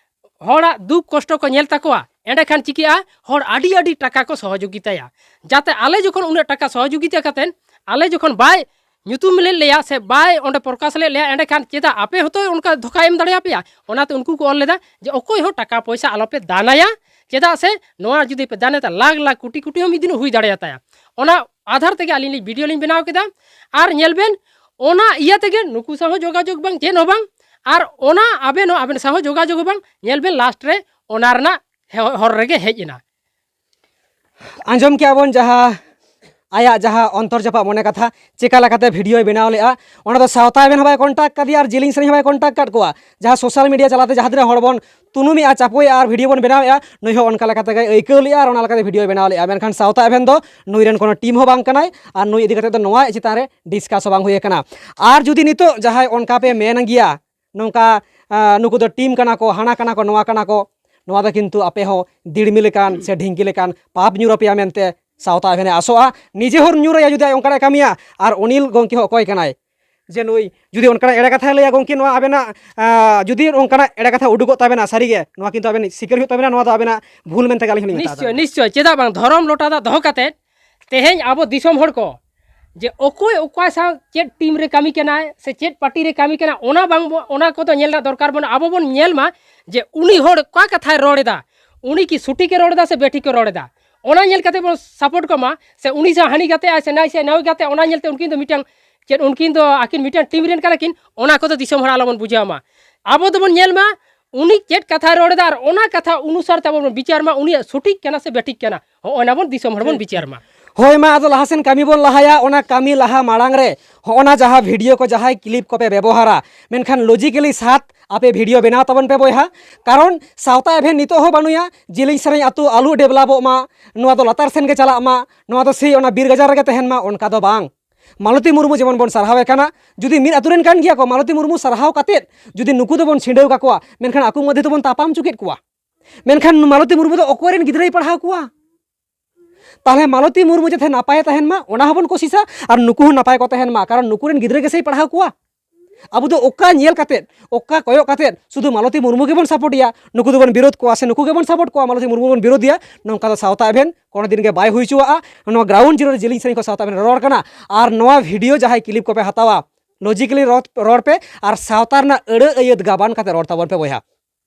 ᱦᱚᱲᱟᱜ ᱫᱩᱠ ᱠᱚᱥᱴᱚ ᱠᱚ ᱧᱮᱞ ᱛᱟᱠᱚᱣᱟ, ᱮᱸᱰᱮᱠᱷᱟᱱ ᱪᱤᱠᱟᱹᱜᱼᱟ, ᱦᱚᱲ ᱟᱹᱰᱤ ᱟᱹᱰᱤ ᱴᱟᱠᱟ ᱠᱚ ᱥᱚᱦᱚᱡᱳᱜᱤᱛᱟᱭᱟ, ᱡᱟᱛᱮ ᱟᱞᱮ ᱡᱚᱠᱷᱚᱱ ᱩᱱᱟᱹᱜ ᱴᱟᱠᱟ ᱥᱚᱦᱚᱡᱳᱜᱤᱛᱟ ᱠᱟᱛᱮᱫ ᱟᱞᱮ ᱡᱚᱠᱷᱚᱱ ᱵᱟᱭ ᱧᱩᱛᱩᱢ ᱞᱮᱫ ᱞᱮᱭᱟ ᱥᱮ ᱵᱟᱭ ᱚᱸᱰᱮ ᱯᱨᱚᱠᱟᱥ ᱞᱮᱫ ᱞᱮᱭᱟ, ᱮᱸᱰᱮᱠᱷᱟᱱ ᱪᱮᱫᱟᱜ ᱟᱯᱮ ᱦᱚᱸᱛᱚ ᱚᱱᱠᱟ ᱫᱷᱳᱠᱟ ᱮᱢ ᱫᱟᱲᱮᱭᱟᱯᱮᱭᱟ?" ᱚᱱᱟᱛᱮ ᱩᱱᱠᱩ ᱠᱚ ᱚᱞ ᱞᱮᱫᱟ ᱡᱮ ᱚᱠᱚᱭ ᱦᱚᱸ ᱴᱟᱠᱟ ᱯᱚᱭᱥᱟ ᱟᱞᱚᱯᱮ ᱫᱟᱱᱟᱭᱟ, ᱪᱮᱫᱟᱜ ᱥᱮ ᱱᱚᱣᱟ ᱡᱩᱫᱤ ᱯᱮ ᱫᱟᱱᱮᱫᱟ ᱞᱟᱠᱷ ᱞᱟᱠᱷ ᱠᱳᱴᱤ ᱠᱳᱴᱤ ᱦᱚᱸ ᱢᱤᱫ ᱫᱤᱱ ᱦᱩᱭ ᱫᱟᱲᱮᱭᱟᱛᱟᱭᱟ᱾ ᱚᱱᱟ ᱟᱫᱷᱟᱨ ᱛᱮᱜᱮ ᱟᱹᱞᱤᱧ ᱞᱤᱧ ᱵᱷᱤᱰᱤᱭᱳ ᱞᱤᱧ ᱵᱮᱱᱟᱣ ᱠᱮᱫᱟ᱾ ᱟᱨ ᱧᱮᱞ ᱵᱮᱱ, ᱚᱱᱟ ᱤᱭᱟᱹ ᱛᱮᱜᱮ ᱱᱩᱠᱩ ᱥᱟᱶ ᱦᱚᱸ ᱡᱳᱜᱟᱡᱳᱜᱽ ᱵᱟᱝ, ᱪᱮᱫ ᱦᱚᱸ ᱵᱟᱝ, ᱟᱨ ᱚᱱᱟ ᱟᱵᱮᱱ ᱦᱚᱸ ᱟᱵᱮᱱ ᱥᱟᱶ ᱦᱚᱸ ᱡᱳᱜᱟᱡᱳᱜᱽ ᱦᱚᱸ ᱵᱟᱝ, ᱧᱮᱞ ᱵᱮᱱ ᱞᱟᱥᱴ ᱨᱮ ᱚᱱᱟ ᱨᱮᱱᱟᱜ ᱦᱮ-, ᱦᱚᱨ ᱨᱮᱜᱮ ᱦᱮᱡ ᱮᱱᱟ᱾ ᱟᱸᱡᱚᱢ ᱠᱮᱜᱼᱟ ᱵᱚᱱ ᱡᱟᱦᱟᱸ ᱟᱭᱟᱜ ᱡᱟᱦᱟᱸ ᱚᱱᱛᱚᱨ ᱡᱟᱯᱟᱜ ᱢᱚᱱᱮ ᱠᱟᱛᱷᱟ, ᱪᱮᱠᱟ ᱞᱮᱠᱟᱛᱮ ᱵᱷᱤᱰᱤᱭᱳᱭ ᱵᱮᱱᱟᱣ ᱞᱮᱜᱼᱟ᱾ ᱚᱸᱰᱮ ᱫᱚ ᱥᱟᱶᱛᱟ ᱮᱵᱷᱮᱱ ᱦᱚᱸ ᱵᱟᱭ ᱠᱚᱱᱴᱟᱠᱴ ᱠᱟᱫᱮᱭᱟ ᱟᱨ ᱡᱤᱞᱤᱧ ᱥᱮᱨᱮᱧ ᱦᱚᱸ ᱵᱟᱭ ᱠᱚᱱᱴᱟᱠᱴ ᱠᱟᱫ ᱠᱚᱣᱟ᱾ ᱡᱟᱦᱟᱸ ᱥᱳᱥᱟᱞ ᱢᱤᱰᱤᱭᱟ ᱪᱟᱞᱟᱛᱮ ᱡᱟᱦᱟᱸ ᱛᱤᱱᱟᱹᱜ ᱦᱚᱲ ᱵᱚᱱ ᱛᱩᱱᱩᱢᱮᱜᱼᱟ, ᱪᱟᱯᱚᱭᱮᱜᱼᱟ ᱟᱨ ᱵᱷᱤᱰᱤᱭᱳ ᱵᱚᱱ ᱵᱮᱱᱟᱣᱮᱜᱼᱟ, ᱱᱩᱭ ᱦᱚᱸ ᱚᱱᱠᱟ ᱞᱮᱠᱟ ᱛᱮᱜᱮᱭ ᱟᱹᱭᱠᱟᱹᱣ ᱞᱮᱜᱼᱟ ᱟᱨ ᱚᱱᱟ ᱞᱮᱠᱟᱛᱮ ᱵᱷᱤᱰᱤᱭᱳᱭ ᱵᱮᱱᱟᱣ ᱞᱮᱜᱼᱟ᱾ ᱢᱮᱱᱠᱷᱟᱱ ᱥᱟᱶᱛᱟ ᱮᱵᱷᱮᱱ ᱫᱚ ᱱᱩᱭ ᱨᱮᱱ ᱠᱳᱱᱳ ᱴᱤᱢ ᱦᱚᱸ ᱵᱟᱝ ᱠᱟᱱᱟᱭ ᱟᱨ ᱱᱩᱭ ᱤᱫᱤ ᱠᱟᱛᱮ ᱫᱚ ᱱᱚᱣᱟ ᱪᱮᱛᱟᱱ ᱨᱮ ᱰᱤᱥᱠᱟᱥ ᱦᱚᱸ ᱵᱟᱝ ᱦᱩᱭ ᱟᱠᱟᱱᱟ᱾ ᱟᱨ ᱡᱩᱫᱤ ᱱᱤᱛᱚᱜ ᱡᱟᱦᱟᱸᱭ ᱚᱱᱠᱟ ᱯᱮ ᱢᱮᱱ ᱜᱮᱭᱟ, ᱱᱚᱝᱠᱟ, ᱟᱸ, ᱱᱩᱠᱩ ᱫᱚ ᱴᱤᱢ ᱠᱟᱱᱟ ᱠᱚ, ᱦᱟᱱᱟ ᱠᱟᱱᱟ ᱠᱚ, ᱱᱚᱣᱟ ᱠᱟᱱᱟ ᱠᱚ, ᱱᱚᱣᱟ ᱫᱚ ᱠᱤᱱᱛᱩ ᱟᱯᱮ ᱦᱚᱸ ᱫᱤᱲᱢᱤ ᱞᱮᱠᱟᱱ ᱥᱮ ᱰᱷᱤᱝᱠᱤ ᱞᱮᱠᱟᱱ ᱯᱟᱯ ᱧᱩᱨ ᱟᱯᱮᱭᱟ ᱢᱮᱱᱛᱮ ᱥᱟᱶᱛᱟ ᱮᱵᱷᱮᱱᱮ ᱟᱥᱚᱜᱼᱟ᱾ ᱱᱤᱡᱮ ᱦᱚᱸ ᱧᱩᱨ ᱟᱭᱟ ᱡᱩᱫᱤ ᱟᱡ ᱚᱱᱠᱟᱱᱟᱜ ᱮ ᱠᱟᱹᱢᱤᱭᱟ᱾ ᱟᱨ ᱚᱱᱤᱞ ᱜᱚᱢᱠᱮ ᱦᱚᱸ ᱚᱠᱚᱭ ᱠᱟᱱᱟᱭ ᱡᱮ ᱱᱩᱭ ᱡᱩᱫᱤ ᱚᱱᱠᱟᱱᱟᱜ ᱮᱲᱮ ᱠᱟᱛᱷᱟᱭ ᱞᱟᱹᱭᱟ ᱜᱚᱢᱠᱮ, ᱱᱚᱣᱟ ᱟᱵᱮᱱᱟᱜ, ᱟᱸ, ᱡᱩᱫᱤ ᱚᱱᱠᱟᱱᱟᱜ ᱮᱲᱮ ᱠᱟᱛᱷᱟ ᱩᱰᱩᱠᱚᱜ ᱛᱟᱵᱮᱱᱟ ᱥᱟᱹᱨᱤᱜᱮ, ᱱᱚᱣᱟ ᱠᱤᱱᱛᱩ ᱟᱵᱮᱱ ᱥᱤᱠᱟᱹᱨ ᱦᱩᱭᱩᱜ ᱛᱟᱵᱮᱱᱟ, ᱱᱚᱣᱟ ᱫᱚ ᱟᱵᱮᱱᱟᱜ ᱵᱷᱩᱞ ᱢᱮᱱᱛᱮ ᱜᱮ ᱟᱹᱞᱤᱧ ᱦᱚᱸᱞᱤᱧ ᱦᱟᱛᱟᱣ ᱱᱤᱥᱪᱚᱭ, ᱫᱟ᱾ ᱱᱤᱥᱪᱚᱭ, ᱪᱮᱫᱟᱜ ᱵᱟᱝ? ᱫᱷᱚᱨᱚᱢ ᱞᱚᱴᱟ ᱫᱟᱜ ᱫᱚᱦᱚ ᱠᱟᱛᱮᱫ ᱛᱮᱦᱮᱧ ᱟᱵᱚ ᱫᱤᱥᱚᱢ ᱦᱚᱲ ᱠᱚ ᱡᱮ ᱚᱠᱚᱭ ᱚᱠᱟ ᱥᱟᱶ ᱪᱮᱫ ᱴᱤᱢ ᱨᱮ ᱠᱟᱹᱢᱤ ᱠᱟᱱᱟᱭ ᱥᱮ ᱪᱮᱫ ᱯᱟᱨᱴᱤ ᱨᱮ ᱠᱟᱹᱢᱤ ᱠᱟᱱᱟ, ᱚᱱᱟ ᱵᱟᱝ ᱵᱚ-, ᱚᱱᱟ ᱠᱚᱫᱚ ᱧᱮᱞ ᱨᱮᱱᱟᱜ ᱫᱚᱨᱠᱟᱨ ᱵᱟᱹᱱᱩᱜᱼᱟ᱾ ᱟᱵᱚ ᱵᱚᱱ ᱧᱮᱞ ᱢᱟ ᱡᱮ ᱩᱱᱤ ᱦᱚᱲ ᱚᱠᱟ ᱠᱟᱛᱷᱟᱭ ᱨᱚᱲ ᱮᱫᱟ, ᱩᱱᱤ ᱠᱤ ᱥᱚᱴᱷᱤᱠᱮ ᱨᱚᱲ ᱮᱫᱟ ᱥᱮ ᱵᱮᱴᱷᱤᱠᱮ ᱨᱚᱲ ᱮᱫᱟ, ᱚᱱᱟ ᱧᱮᱞ ᱠᱟᱛᱮ ᱵᱚᱱ ᱥᱟᱯᱳᱨᱴ ᱠᱚᱢᱟ᱾ ᱥᱮ ᱩᱱᱤ ᱥᱟᱶ ᱦᱟᱹᱱᱤ ᱜᱟᱛᱮᱜᱼᱟᱭ ᱥᱮ ᱱᱟᱭ ᱥᱮ ᱱᱟᱹᱭ ᱜᱟᱛᱮ, ᱚᱱᱟ ᱧᱮᱞᱛᱮ ᱩᱱᱠᱤᱱ ᱫᱚ ᱢᱤᱫᱴᱟᱝ ᱪᱮᱫ ᱩᱱᱠᱤᱱ ᱫᱚ ᱟᱹᱠᱤᱱ ᱢᱤᱫᱴᱟᱝ ᱴᱤᱢ ᱨᱮᱱ ᱠᱟᱱᱟ ᱠᱤᱱ, ᱚᱱᱟ ᱠᱚᱫᱚ ᱫᱤᱥᱚᱢ ᱦᱚᱲ ᱟᱞᱚᱵᱚᱱ ᱵᱩᱡᱷᱟᱹᱣ ᱢᱟ᱾ ᱟᱵᱚ ᱫᱚᱵᱚᱱ ᱧᱮᱞ ᱢᱟ ᱩᱱᱤ ᱪᱮᱫ ᱠᱟᱛᱷᱟᱭ ᱨᱚᱲ ᱮᱫᱟ ᱟᱨ ᱚᱱᱟ ᱠᱟᱛᱷᱟ ᱚᱱᱩᱥᱟᱨ ᱛᱮ ᱟᱵᱚ ᱵᱚᱱ ᱵᱤᱪᱟᱨ ᱢᱟ, ᱩᱱᱤᱭᱟᱜ ᱥᱚᱴᱷᱤᱠ ᱠᱟᱱᱟ ᱥᱮ ᱵᱮᱴᱷᱤᱠ ᱠᱟᱱᱟ, ᱦᱚᱸᱜᱼᱚᱭ ᱚᱱᱟ ᱵᱚᱱ ᱫᱤᱥᱚᱢ ᱦᱚᱲ ᱵᱚᱱ ᱵᱤᱪᱟᱨ ᱢᱟ᱾ ᱦᱳᱭ ᱢᱟ, ᱟᱫᱚ ᱞᱟᱦᱟ ᱥᱮᱱ ᱠᱟᱹᱢᱤ ᱵᱚᱱ ᱞᱟᱦᱟᱭᱟ᱾ ᱚᱱᱟ ᱠᱟᱹᱢᱤ ᱞᱟᱦᱟ ᱢᱟᱲᱟᱝ ᱨᱮ ᱦᱚᱸᱜᱼᱚ ᱱᱟ ᱡᱟᱦᱟᱸ ᱵᱷᱤᱰᱤᱭᱳ ᱠᱚ, ᱡᱟᱦᱟᱸᱭ ᱠᱞᱤᱯ ᱠᱚᱯᱮ ᱵᱮᱵᱚᱦᱟᱨᱟ, ᱢᱮᱱᱠᱷᱟᱱ ᱞᱚᱡᱤᱠᱮᱞᱤ ᱥᱟᱛ ᱟᱯᱮ ᱵᱷᱤᱰᱤᱭᱳ ᱵᱮᱱᱟᱣ ᱛᱟᱵᱚᱱ ᱯᱮ ᱵᱚᱭᱦᱟ᱾ ᱠᱟᱨᱚᱱ ᱥᱟᱶᱛᱟ ᱮᱵᱷᱮᱱ ᱱᱤᱛᱚᱜ ᱦᱚᱸ ᱵᱟᱹᱱᱩᱭᱟ, ᱡᱤᱞᱤᱧ ᱥᱟᱹᱨᱤᱧ ᱟᱹᱛᱩ ᱟᱞᱚ ᱰᱮᱵᱷᱞᱚᱯᱚᱜ ᱢᱟ, ᱱᱚᱣᱟ ᱫᱚ ᱞᱟᱛᱟᱨ ᱥᱮᱱ ᱜᱮ ᱪᱟᱞᱟᱜ ᱢᱟ, ᱱᱚᱣᱟ ᱫᱚ ᱥᱮᱭ ᱚᱱᱟ ᱵᱤᱨ ᱜᱟᱡᱟᱲ ᱨᱮᱜᱮ ᱛᱟᱦᱮᱱ ᱢᱟ, ᱚᱱᱠᱟ ᱫᱚ ᱵᱟᱝ᱾ ᱢᱟᱞᱚᱛᱤ ᱢᱩᱨᱢᱩ ᱡᱮᱢᱚᱱ ᱵᱚᱱ ᱥᱟᱨᱦᱟᱣᱮ ᱠᱟᱱᱟ, ᱡᱩᱫᱤ ᱢᱤᱫ ᱟᱹᱛᱩ ᱨᱮᱱ ᱠᱟᱱ ᱜᱮᱭᱟ ᱠᱚ, ᱢᱟᱞᱚᱛᱤ ᱢᱩᱨᱢᱩ ᱥᱟᱨᱦᱟᱣ ᱠᱟᱛᱮᱫ ᱡᱩᱫᱤ ᱱᱩᱠᱩ ᱫᱚᱵᱚᱱ ᱪᱷᱤᱰᱟᱹᱣ ᱠᱟᱠᱚᱣᱟ, ᱢᱮᱱᱠᱷᱟᱱ ᱟᱠᱚ ᱢᱚᱫᱽᱫᱷᱮ ᱛᱮᱵᱚᱱ ᱛᱟᱯᱟᱢ ᱦᱚᱪᱚ ᱠᱮᱫ ᱠᱚᱣᱟ᱾ ᱢᱮᱱᱠᱷᱟᱱ ᱢᱟᱞᱚᱛᱤ ᱢᱩᱨᱢᱩ ᱫᱚ ᱚᱠᱚᱭ ᱨᱮᱱ ᱜᱤᱫᱽᱨᱟᱹᱭ ᱯᱟᱲᱦᱟᱣ ᱠᱚᱣᱟ? ᱛᱟᱦᱞᱮ ᱢᱟᱞᱚᱛᱤ ᱢᱩᱨᱢᱩ ᱡᱟᱛᱮ ᱱᱟᱯᱟᱭᱮ ᱛᱟᱦᱮᱱ ᱢᱟ, ᱚᱱᱟ ᱦᱚᱸᱵᱚᱱ ᱠᱳᱥᱤᱥᱟ, ᱟᱨ ᱱᱩᱠᱩ ᱦᱚᱸ ᱱᱟᱯᱟᱭ ᱠᱚ ᱛᱟᱦᱮᱱ ᱢᱟ, ᱠᱟᱨᱚᱱ ᱱᱩᱠᱩ ᱨᱮᱱ ᱜᱤᱫᱽᱨᱟᱹ ᱜᱮᱥᱮᱭ ᱯᱟᱲᱦᱟᱣ ᱠᱚᱣᱟ᱾ ᱟᱵᱚ ᱫᱚ ᱚᱠᱟ ᱧᱮᱞ ᱠᱟᱛᱮᱫ, ᱚᱠᱟ ᱠᱚᱭᱚᱜ ᱠᱟᱛᱮᱫ ᱥᱩᱫᱷᱩ ᱢᱟᱞᱚᱛᱤ ᱢᱩᱨᱢᱩ ᱜᱮᱵᱚᱱ ᱥᱟᱯᱳᱨᱴᱮᱭᱟ, ᱱᱩᱠᱩ ᱫᱚᱵᱚᱱ ᱵᱤᱨᱳᱫ ᱠᱚᱣᱟ, ᱥᱮ ᱱᱩᱠᱩ ᱜᱮᱵᱚᱱ ᱥᱟᱯᱳᱨᱴ ᱠᱚᱣᱟ, ᱢᱟᱞᱚᱛᱤ ᱢᱩᱨᱢᱩ ᱵᱚᱱ ᱵᱤᱨᱳᱫᱮᱭᱟ, ᱱᱚᱝᱠᱟ ᱫᱚ ᱥᱟᱶᱛᱟ ᱮᱵᱷᱮᱱ ᱠᱳᱱᱳ ᱫᱤᱱ ᱜᱮ ᱵᱟᱭ ᱦᱩᱭ ᱦᱚᱪᱚᱣᱟᱜᱼᱟ᱾ ᱱᱚᱣᱟ ᱜᱨᱟᱣᱩᱱᱰ ᱡᱤᱨᱳ ᱨᱮ ᱡᱤᱞᱤᱧ ᱥᱟᱹᱨᱤᱧ ᱠᱚ ᱥᱟᱶᱛᱟ ᱮᱵᱷᱮᱱ ᱨᱚᱲ ᱠᱟᱱᱟ, ᱟᱨ ᱱᱚᱣᱟ ᱵᱷᱤᱰᱤᱭᱳ ᱡᱟᱦᱟᱸᱭ ᱠᱞᱤᱯ ᱠᱚᱯᱮ ᱦᱟᱛᱟᱣᱟ, ᱞᱚᱡᱤᱠᱮᱞᱤ ᱨᱚᱲ, ᱨᱚᱲ ᱯᱮ, ᱟᱨ ᱥᱟᱶᱛᱟ ᱨᱮᱱᱟᱜ ᱟᱹᱲᱟᱹ ᱟᱹᱭᱟᱹᱛ ᱜᱟᱵᱟᱱ ᱠᱟᱛᱮ ᱨᱚᱲ ᱛᱟᱵᱚᱱ ᱯᱮ ᱵᱚᱭᱦᱟ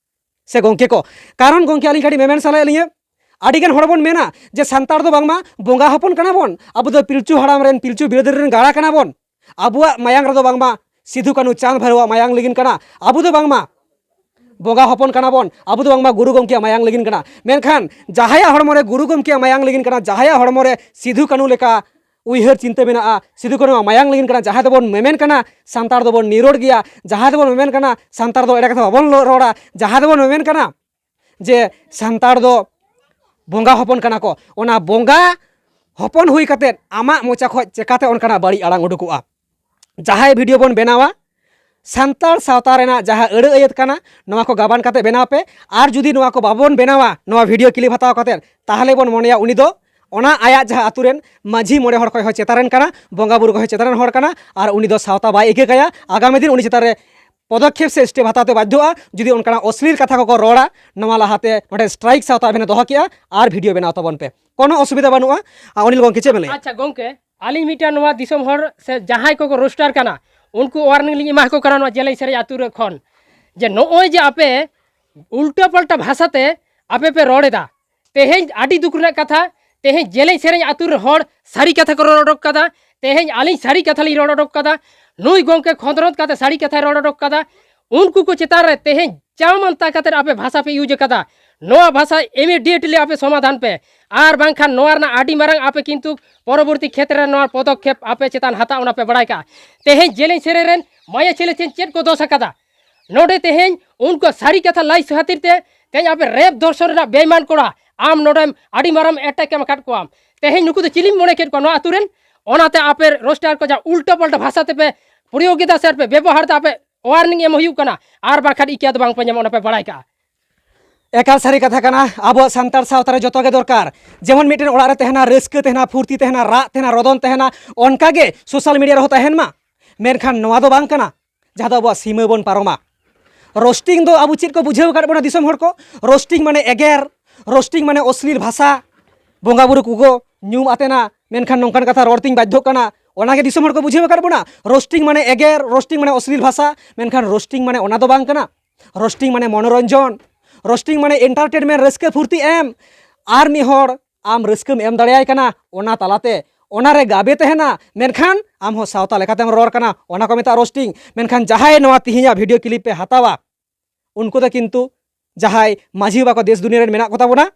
ᱥᱮ ᱜᱚᱝᱠᱮ ᱠᱚ᱾ ᱠᱟᱨᱚᱱ ᱜᱚᱝᱠᱮ, ᱟᱹᱞᱤᱧ ᱠᱟᱹᱴᱤᱡ ᱢᱮᱢᱮᱱ ᱥᱟᱱᱟᱭᱮᱫ ᱞᱤᱧᱟᱹ, ᱟᱹᱰᱤ ᱜᱟᱱ ᱦᱚᱲ ᱵᱚᱱ ᱢᱮᱱᱟ ᱡᱮ ᱥᱟᱱᱛᱟᱲ ᱫᱚ ᱵᱟᱝᱢᱟ ᱵᱚᱸᱜᱟ ᱦᱚᱯᱚᱱ ᱠᱟᱱᱟ ᱵᱚᱱ, ᱟᱵᱚ ᱫᱚ ᱯᱤᱞᱪᱩ ᱦᱟᱲᱟᱢ ᱨᱮᱱ, ᱯᱤᱞᱪᱩ ᱵᱤᱨᱟᱹᱫᱟᱹᱞᱤ ᱨᱮᱱ ᱜᱟᱲᱟ ᱠᱟᱱᱟ ᱵᱚᱱ, ᱟᱵᱚᱣᱟᱜ ᱢᱟᱭᱟᱝ ᱨᱮᱫᱚ ᱵᱟᱝᱢᱟ ᱥᱤᱫᱷᱩ ᱠᱟᱹᱱᱦᱩ ᱪᱟᱸᱫᱽ ᱵᱷᱟᱭᱨᱳᱣᱟᱜ ᱢᱟᱭᱟᱝ ᱞᱤᱸᱜᱤᱱ ᱠᱟᱱᱟ, ᱟᱵᱚ ᱫᱚ ᱵᱟᱝᱢᱟ ᱵᱚᱸᱜᱟ ᱦᱚᱯᱚᱱ ᱠᱟᱱᱟ ᱵᱚᱱ, ᱟᱵᱚ ᱫᱚ ᱵᱟᱝᱢᱟ ᱜᱩᱨᱩ ᱜᱚᱢᱠᱮᱭᱟᱜ ᱢᱟᱭᱟᱝ ᱞᱤᱸᱜᱤᱱ ᱠᱟᱱᱟ᱾ ᱢᱮᱱᱠᱷᱟᱱ ᱡᱟᱦᱟᱸᱭᱟᱜ ᱦᱚᱲᱢᱚ ᱨᱮ ᱜᱩᱨᱩ ᱜᱚᱢᱠᱮᱭᱟᱜ ᱢᱟᱭᱟᱝ ᱞᱤᱸᱜᱤᱱ ᱠᱟᱱᱟ, ᱡᱟᱦᱟᱸᱭᱟᱜ ᱦᱚᱲᱢᱚ ᱨᱮ ᱥᱤᱫᱷᱩ ᱠᱟᱹᱱᱦᱩ ᱞᱮᱠᱟ ᱩᱭᱦᱟᱹᱨ ᱪᱤᱱᱛᱟᱹ ᱢᱮᱱᱟᱜᱼᱟ, ᱥᱤᱫᱷᱩ ᱠᱟᱹᱱᱦᱩᱣᱟᱜ ᱢᱟᱭᱟᱝ ᱞᱤᱸᱜᱤᱱ ᱠᱟᱱᱟ, ᱡᱟᱦᱟᱸᱭ ᱫᱚᱵᱚᱱ ᱢᱮᱢᱮᱱ ᱠᱟᱱᱟ ᱥᱟᱱᱛᱟᱲ ᱫᱚᱵᱚᱱ ᱱᱤᱨᱚᱲ ᱜᱮᱭᱟ, ᱡᱟᱦᱟᱸᱭ ᱫᱚᱵᱚᱱ ᱢᱮᱢᱮᱱ ᱠᱟᱱᱟ ᱥᱟᱱᱛᱟᱲ ᱫᱚ ᱮᱲᱮ ᱠᱟᱛᱷᱟ ᱵᱟᱵᱚᱱ ᱨᱚᱲᱟ, ᱡᱟᱦᱟᱸᱭ ᱫᱚᱵᱚᱱ ᱢᱮᱢᱮᱱ ᱠᱟᱱᱟ ᱡᱮ ᱥᱟᱱᱛᱟᱲ ᱫᱚ ᱵᱚᱸᱜᱟ ᱦᱚᱯᱚᱱ ᱠᱟᱱᱟ ᱠᱚ, ᱚᱱᱟ ᱵᱚᱸᱜᱟ ᱦᱚᱯᱚᱱ ᱦᱩᱭ ᱠᱟᱛᱮᱫ ᱟᱢᱟᱜ ᱢᱚᱪᱟ ᱠᱷᱚᱱ ᱪᱮᱠᱟᱛᱮ ᱚᱱᱠᱟᱱᱟᱜ ᱵᱟᱹᱲᱤᱡ ᱟᱲᱟᱝ ᱩᱰᱩᱠᱚᱜᱼᱟ? ᱡᱟᱦᱟᱸᱭ ᱵᱷᱤᱰᱤᱭᱳ ᱵᱚᱱ ᱵᱮᱱᱟᱣᱟ, ᱥᱟᱱᱛᱟᱲ ᱥᱟᱶᱛᱟ ᱨᱮᱱᱟᱜ ᱡᱟᱦᱟᱸ ᱟᱹᱲᱟᱹ ᱟᱹᱭᱟᱹᱛ ᱠᱟᱱᱟ, ᱱᱚᱣᱟ ᱠᱚ ᱜᱟᱵᱟᱱ ᱠᱟᱛᱮ ᱵᱮᱱᱟᱣ ᱯᱮ᱾ ᱟᱨ ᱡᱩᱫᱤ ᱱᱚᱣᱟ ᱠᱚ ᱵᱟᱵᱚᱱ ᱵᱮᱱᱟᱣᱟ, ᱱᱚᱣᱟ ᱵᱷᱤᱰᱤᱭᱳ ᱠᱞᱤᱯ ᱦᱟᱛᱟᱣ ᱠᱟᱛᱮ, ᱛᱟᱦᱚᱞᱮ ᱵᱚᱱ ᱢᱚᱱᱮᱭᱟ ᱩᱱᱤ ᱫᱚ ᱚᱱᱟ ᱟᱭᱟᱜ ᱡᱟᱦᱟᱸ ᱟᱛᱳ ᱨᱮᱱ ᱢᱟᱹᱡᱷᱤ ᱢᱚᱬᱮ ᱦᱚᱲ ᱠᱷᱚᱱ ᱦᱚᱸ ᱪᱮᱛᱟᱱ ᱨᱮᱱ ᱠᱟᱱᱟ, ᱵᱚᱸᱜᱟ ᱵᱩᱨᱩ ᱠᱷᱚᱱ ᱦᱚᱸ ᱪᱮᱛᱟᱱ ᱨᱮᱱ ᱦᱚᱲ ᱠᱟᱱᱟ, ᱟᱨ ᱩᱱᱤ ᱫᱚ ᱥᱟᱶᱛᱟ ᱵᱟᱭ ᱤᱠᱟᱹ ᱠᱟᱭᱟ᱾ ᱟᱜᱟᱢᱤ ᱫᱤᱱ ᱩᱱᱤ ᱪᱮᱛᱟᱱ ᱨᱮ ᱯᱚᱫᱚᱠᱷᱮᱯ ᱥᱮ ᱥᱴᱮᱯ ᱦᱟᱛᱟᱣ ᱛᱮ ᱵᱟᱫᱽᱫᱷᱚᱜᱼᱟ᱾ ᱡᱩᱫᱤ ᱚᱱᱠᱟᱱᱟᱜ ᱚᱥᱞᱤᱞ ᱠᱟᱛᱷᱟ ᱠᱚᱠᱚ ᱨᱚᱲᱟ, ᱱᱚᱣᱟ ᱞᱟᱦᱟᱛᱮ ᱱᱚᱰᱮ ᱥᱴᱨᱟᱭᱤᱠ ᱥᱟᱶᱛᱟ ᱟᱵᱮᱱ ᱫᱚᱦᱚ ᱠᱮᱜᱼᱟ, ᱟᱨ ᱵᱷᱤᱰᱤᱭᱳ ᱵᱮᱱᱟᱣ ᱛᱟᱵᱚᱱ ᱯᱮ, ᱠᱳᱱᱳ ᱚᱥᱩᱵᱤᱫᱷᱟ ᱵᱟᱹᱱᱩᱜᱼᱟ᱾ ᱟᱨ ᱚᱱᱤᱞ ᱜᱚᱢᱠᱮ ᱪᱮᱫ ᱵᱮᱱ ᱞᱟᱹᱭᱟ? ᱟᱪᱪᱷᱟ ᱜᱚᱢᱠᱮ, ᱟᱹᱞᱤᱧ ᱢᱤᱫᱴᱟᱝ ᱱᱚᱣᱟ ᱫᱤᱥᱚᱢ ᱦᱚᱲ ᱥᱮ ᱡᱟᱦᱟᱸᱭ ᱠᱚᱠᱚ ᱨᱳᱥᱴᱟᱨ ᱠᱟᱱᱟ, ᱩᱱᱠᱩ ᱳᱣᱟᱨᱱᱤᱝ ᱞᱤᱧ ᱮᱢᱟ ᱠᱚ ᱠᱟᱱᱟ ᱱᱚᱣᱟ ᱡᱮᱞᱮᱧ ᱥᱮᱨᱮᱧ ᱟᱹᱛᱩ ᱨᱮ ᱠᱷᱚᱱ, ᱡᱮ ᱱᱚᱜᱼᱚᱭ ᱡᱮ ᱟᱯᱮ ᱩᱞᱴᱟᱹ ᱯᱟᱞᱴᱟ ᱵᱷᱟᱥᱟᱛᱮ ᱟᱯᱮ ᱯᱮ ᱨᱚᱲ ᱮᱫᱟ᱾ ᱛᱮᱦᱮᱧ ᱟᱹᱰᱤ ᱫᱩᱠ ᱨᱮᱱᱟᱜ ᱠᱟᱛᱷᱟ, ᱛᱮᱦᱮᱧ ᱡᱮᱞᱮᱧ ᱥᱮᱨᱮᱧ ᱟᱹᱛᱩ ᱨᱮᱱ ᱦᱚᱲ ᱥᱟᱹᱨᱤ ᱠᱟᱛᱷᱟ ᱠᱚ ᱨᱚᱲ ᱚᱰᱚᱠ ᱠᱟᱫᱟ᱾ ᱛᱮᱦᱮᱧ ᱟᱹᱞᱤᱧ ᱥᱟᱹᱨᱤ ᱠᱟᱛᱷᱟ ᱞᱤᱧ ᱨᱚᱲ ᱚᱰᱚᱠ ᱠᱟᱫᱟ᱾ ᱱᱩᱭ ᱜᱚᱢᱠᱮ ᱠᱷᱚᱸᱫᱽᱨᱚᱸᱫᱽ ᱠᱟᱛᱮ ᱥᱟᱹᱨᱤ ᱠᱟᱛᱷᱟᱭ ᱨᱚᱲ ᱚᱰᱚᱠ ᱠᱟᱫᱟ᱾ ᱩᱱᱠᱩ ᱠᱚ ᱪᱮᱛᱟᱱ ᱨᱮ ᱛᱮᱦᱮᱧ ᱪᱟᱣ ᱢᱟᱱᱛᱟ ᱠᱟᱛᱮ ᱟᱯᱮ ᱵᱷᱟᱥᱟ ᱯᱮ ᱤᱭᱩᱡᱽ ᱟᱠᱟᱫᱟ᱾ ᱱᱚᱣᱟ ᱵᱷᱟᱥᱟ ᱤᱢᱤᱰᱤᱭᱮᱴᱞᱤ ᱟᱯᱮ ᱥᱚᱢᱟᱫᱷᱟᱱ ᱯᱮ, ᱟᱨ ᱵᱟᱝᱠᱷᱟᱱ ᱱᱚᱣᱟ ᱨᱮᱱᱟᱜ ᱟᱹᱰᱤ ᱢᱟᱨᱟᱝ ᱟᱯᱮ ᱠᱤᱱᱛᱩ ᱯᱚᱨᱚᱵᱚᱨᱛᱤ ᱠᱷᱮᱛᱨᱮ ᱨᱮ ᱱᱚᱣᱟ ᱯᱚᱫᱚᱠᱷᱮᱯ ᱟᱯᱮ ᱪᱮᱛᱟᱱ ᱦᱟᱛᱟᱣ ᱚᱱᱟ ᱯᱮ ᱵᱟᱲᱟᱭ ᱠᱟᱜᱼᱟ᱾ ᱛᱮᱦᱮᱧ ᱡᱮᱞᱮᱧ ᱥᱮᱨᱮᱧ ᱨᱮᱱ ᱢᱟᱭᱟ ᱪᱮᱞᱮ ᱪᱮᱫ ᱪᱮᱫ ᱠᱚ ᱫᱳᱥ ᱟᱠᱟᱫᱟ? ᱱᱚᱰᱮ ᱛᱮᱦᱮᱧ ᱩᱱᱠᱩ ᱥᱟᱹᱨᱤ ᱠᱟᱛᱷᱟ ᱞᱟᱹᱭ ᱠᱷᱟᱹᱛᱤᱨ ᱛᱮ ᱛᱮᱦᱮᱧ ᱟᱯᱮ ᱨᱮᱯ ᱫᱷᱚᱨᱥᱚᱱ ᱨᱮᱱᱟᱜ ᱵᱮᱭᱢᱟᱱ ᱠᱚᱲᱟ, ᱟᱢ ᱱᱚᱰᱮᱢ ᱟᱹᱰᱤ ᱢᱟᱨᱟᱝ ᱮᱴᱮᱠ ᱮᱢ ᱟᱠᱟᱫ ᱠᱚᱣᱟᱢ᱾ ᱛᱮᱦᱮᱧ ᱱᱩᱠᱩ ᱫᱚ ᱪᱤᱞᱤᱢ ᱢᱚᱱᱮ ᱠᱮᱫ ᱠᱚᱣᱟ ᱱᱚᱣᱟ ᱟᱹᱛᱩ ᱨᱮᱱ? ᱚᱱᱟᱛᱮ ᱟᱯᱮ ᱨᱳᱥᱴᱟᱨ ᱠᱚ ᱡᱟ ᱩᱞᱴᱟᱹ ᱯᱟᱞᱴᱟ ᱵᱷᱟᱥᱟ ᱛᱮᱯᱮ ᱯᱨᱚᱭᱳᱜ ᱮᱫᱟ ᱥᱮ ᱯᱮ ᱵᱮᱵᱚᱦᱟᱨ ᱮᱫᱟ, ᱟᱯᱮ ᱳᱣᱟᱨᱱᱤᱝ ᱮᱢ ᱦᱩᱭᱩᱜ ᱠᱟᱱᱟ, ᱟᱨ ᱵᱟᱝᱠᱷᱟᱱ ᱤᱠᱟᱹ ᱫᱚ ᱵᱟᱝ ᱯᱮ ᱧᱟᱢᱟ, ᱚᱱᱟ ᱯᱮ ᱵᱟᱲᱟᱭ ᱠᱟᱜᱼᱟ᱾ ᱮᱠᱟᱞ ᱥᱟᱹᱨᱤ ᱠᱟᱛᱷᱟ ᱠᱟᱱᱟ᱾ ᱟᱵᱚᱣᱟᱜ ᱥᱟᱱᱛᱟᱲ ᱥᱟᱶᱛᱟ ᱨᱮ ᱡᱚᱛᱚ ᱜᱮ ᱫᱚᱨᱠᱟᱨ᱾ ᱡᱮᱢᱚᱱ ᱢᱤᱫᱴᱮᱱ ᱚᱲᱟᱜ ᱨᱮ ᱛᱟᱦᱮᱱᱟ ᱨᱟᱹᱥᱠᱟᱹ, ᱛᱟᱦᱮᱱᱟ ᱯᱷᱩᱨᱛᱤ, ᱛᱟᱦᱮᱱᱟ ᱨᱟᱜ, ᱛᱟᱦᱮᱱᱟ ᱨᱚᱫᱚᱱ, ᱛᱟᱦᱮᱱᱟ, ᱚᱱᱠᱟ ᱜᱮ ᱥᱳᱥᱟᱞ ᱢᱤᱰᱤᱭᱟ ᱨᱮᱦᱚᱸ ᱛᱟᱦᱮᱱ ᱢᱟ᱾ ᱢᱮᱱᱠᱷᱟᱱ ᱱᱚᱣᱟ ᱫᱚ ᱵᱟᱝ ᱠᱟᱱᱟ ᱡᱟᱦᱟᱸ ᱫᱚ ᱟᱵᱚᱣᱟᱜ ᱥᱤᱢᱟᱹ ᱵᱚᱱ ᱯᱟᱨᱚᱢᱟ᱾ ᱨᱳᱥᱴᱤᱝ ᱫᱚ ᱟᱵᱚ ᱪᱮᱫ ᱠᱚ ᱵᱩᱡᱷᱟᱹᱣ ᱟᱠᱟᱫ ᱵᱚᱱᱟ ᱫᱤᱥᱚᱢ ᱦᱚᱲ ᱠᱚ? ᱨᱳᱥᱴᱤᱝ ᱢᱟᱱᱮ ᱮᱜᱮᱨ, ᱨᱳᱥᱴᱤᱝ ᱢᱟᱱᱮ ᱚᱥᱞᱤᱞ ᱵᱷᱟᱥᱟ, ᱵᱚᱸᱜᱟ ᱵᱩᱨᱩ ᱠᱚᱠᱚ ᱧᱩᱢ ᱟᱛᱮᱱᱟ, ᱢᱮᱱᱠᱷᱟᱱ ᱱᱚᱝᱠᱟᱱ ᱠᱟᱛᱷᱟ ᱨᱚᱲ ᱛᱤᱧ ᱵᱟᱫᱽᱫᱷᱚᱜ ᱠᱟᱱᱟ᱾ ᱚᱱᱟᱜᱮ ᱫᱤᱥᱚᱢ ᱦᱚᱲ ᱠᱚ ᱵᱩᱡᱷᱟᱹᱣ ᱟᱠᱟᱫ ᱵᱚᱱᱟ᱾ ᱨᱳᱥᱴᱤᱝ ᱢᱟᱱᱮ ᱮᱜᱮᱨ, ᱨᱳᱥᱴᱤᱝ ᱢᱟᱱᱮ ᱚᱥᱞᱤᱞ ᱵᱷᱟᱥᱟ, ᱢᱮᱱᱠᱷᱟᱱ ᱨᱳᱥᱴᱤᱝ ᱢᱟᱱᱮ ᱚᱱᱟ ᱫᱚ ᱵᱟᱝ ᱠᱟᱱᱟ᱾ ᱨᱳᱥᱴᱤᱝ ᱢᱟᱱᱮ ᱢᱚᱱᱳᱨᱚᱧᱡᱚᱱ, ᱨᱳᱥᱴᱤᱝ ᱢᱟᱱᱮ ᱮᱱᱴᱟᱨᱴᱮᱱᱢᱮᱱᱴ, ᱨᱟᱹᱥᱠᱟᱹ ᱯᱷᱩᱨᱛᱤ ᱮᱢ᱾ ᱟᱨ ᱢᱤᱫ ᱦᱚᱲ ᱟᱢ ᱨᱟᱹᱥᱠᱟᱹᱢ ᱮᱢ ᱫᱟᱲᱮᱭᱟᱭ ᱠᱟᱱᱟ, ᱚᱱᱟ ᱛᱟᱞᱟᱛᱮ ᱚᱱᱟᱨᱮ ᱜᱟᱵᱮ ᱛᱟᱦᱮᱱᱟ, ᱢᱮᱱᱠᱷᱟᱱ ᱟᱢ ᱦᱚᱸ ᱥᱟᱶᱛᱟ ᱞᱮᱠᱟᱛᱮᱢ ᱨᱚᱲ ᱠᱟᱱᱟ, ᱚᱱᱟ ᱠᱚ ᱢᱮᱛᱟᱜᱼᱟ ᱨᱳᱥᱴᱤᱝ᱾ ᱢᱮᱱᱠᱷᱟᱱ ᱡᱟᱦᱟᱸᱭ ᱱᱚᱣᱟ ᱛᱤᱦᱤᱧᱟᱜ ᱵᱷᱤᱰᱤᱭᱳ ᱠᱞᱤᱯ ᱯᱮ ᱦᱟᱛᱟᱣᱟ, ᱩᱱᱠᱩ ᱫᱚ ᱠᱤᱱᱛᱩ ᱡᱟᱦᱟᱸᱭ ᱢᱟᱹᱡᱷᱤ ᱵᱟᱵᱟ ᱠᱚ ᱫᱮᱥ ᱫᱩᱱᱤᱭᱟᱹ ᱨᱮᱱ ᱢᱮᱱᱟᱜ ᱠᱚᱛᱟ ᱵᱚᱱᱟ,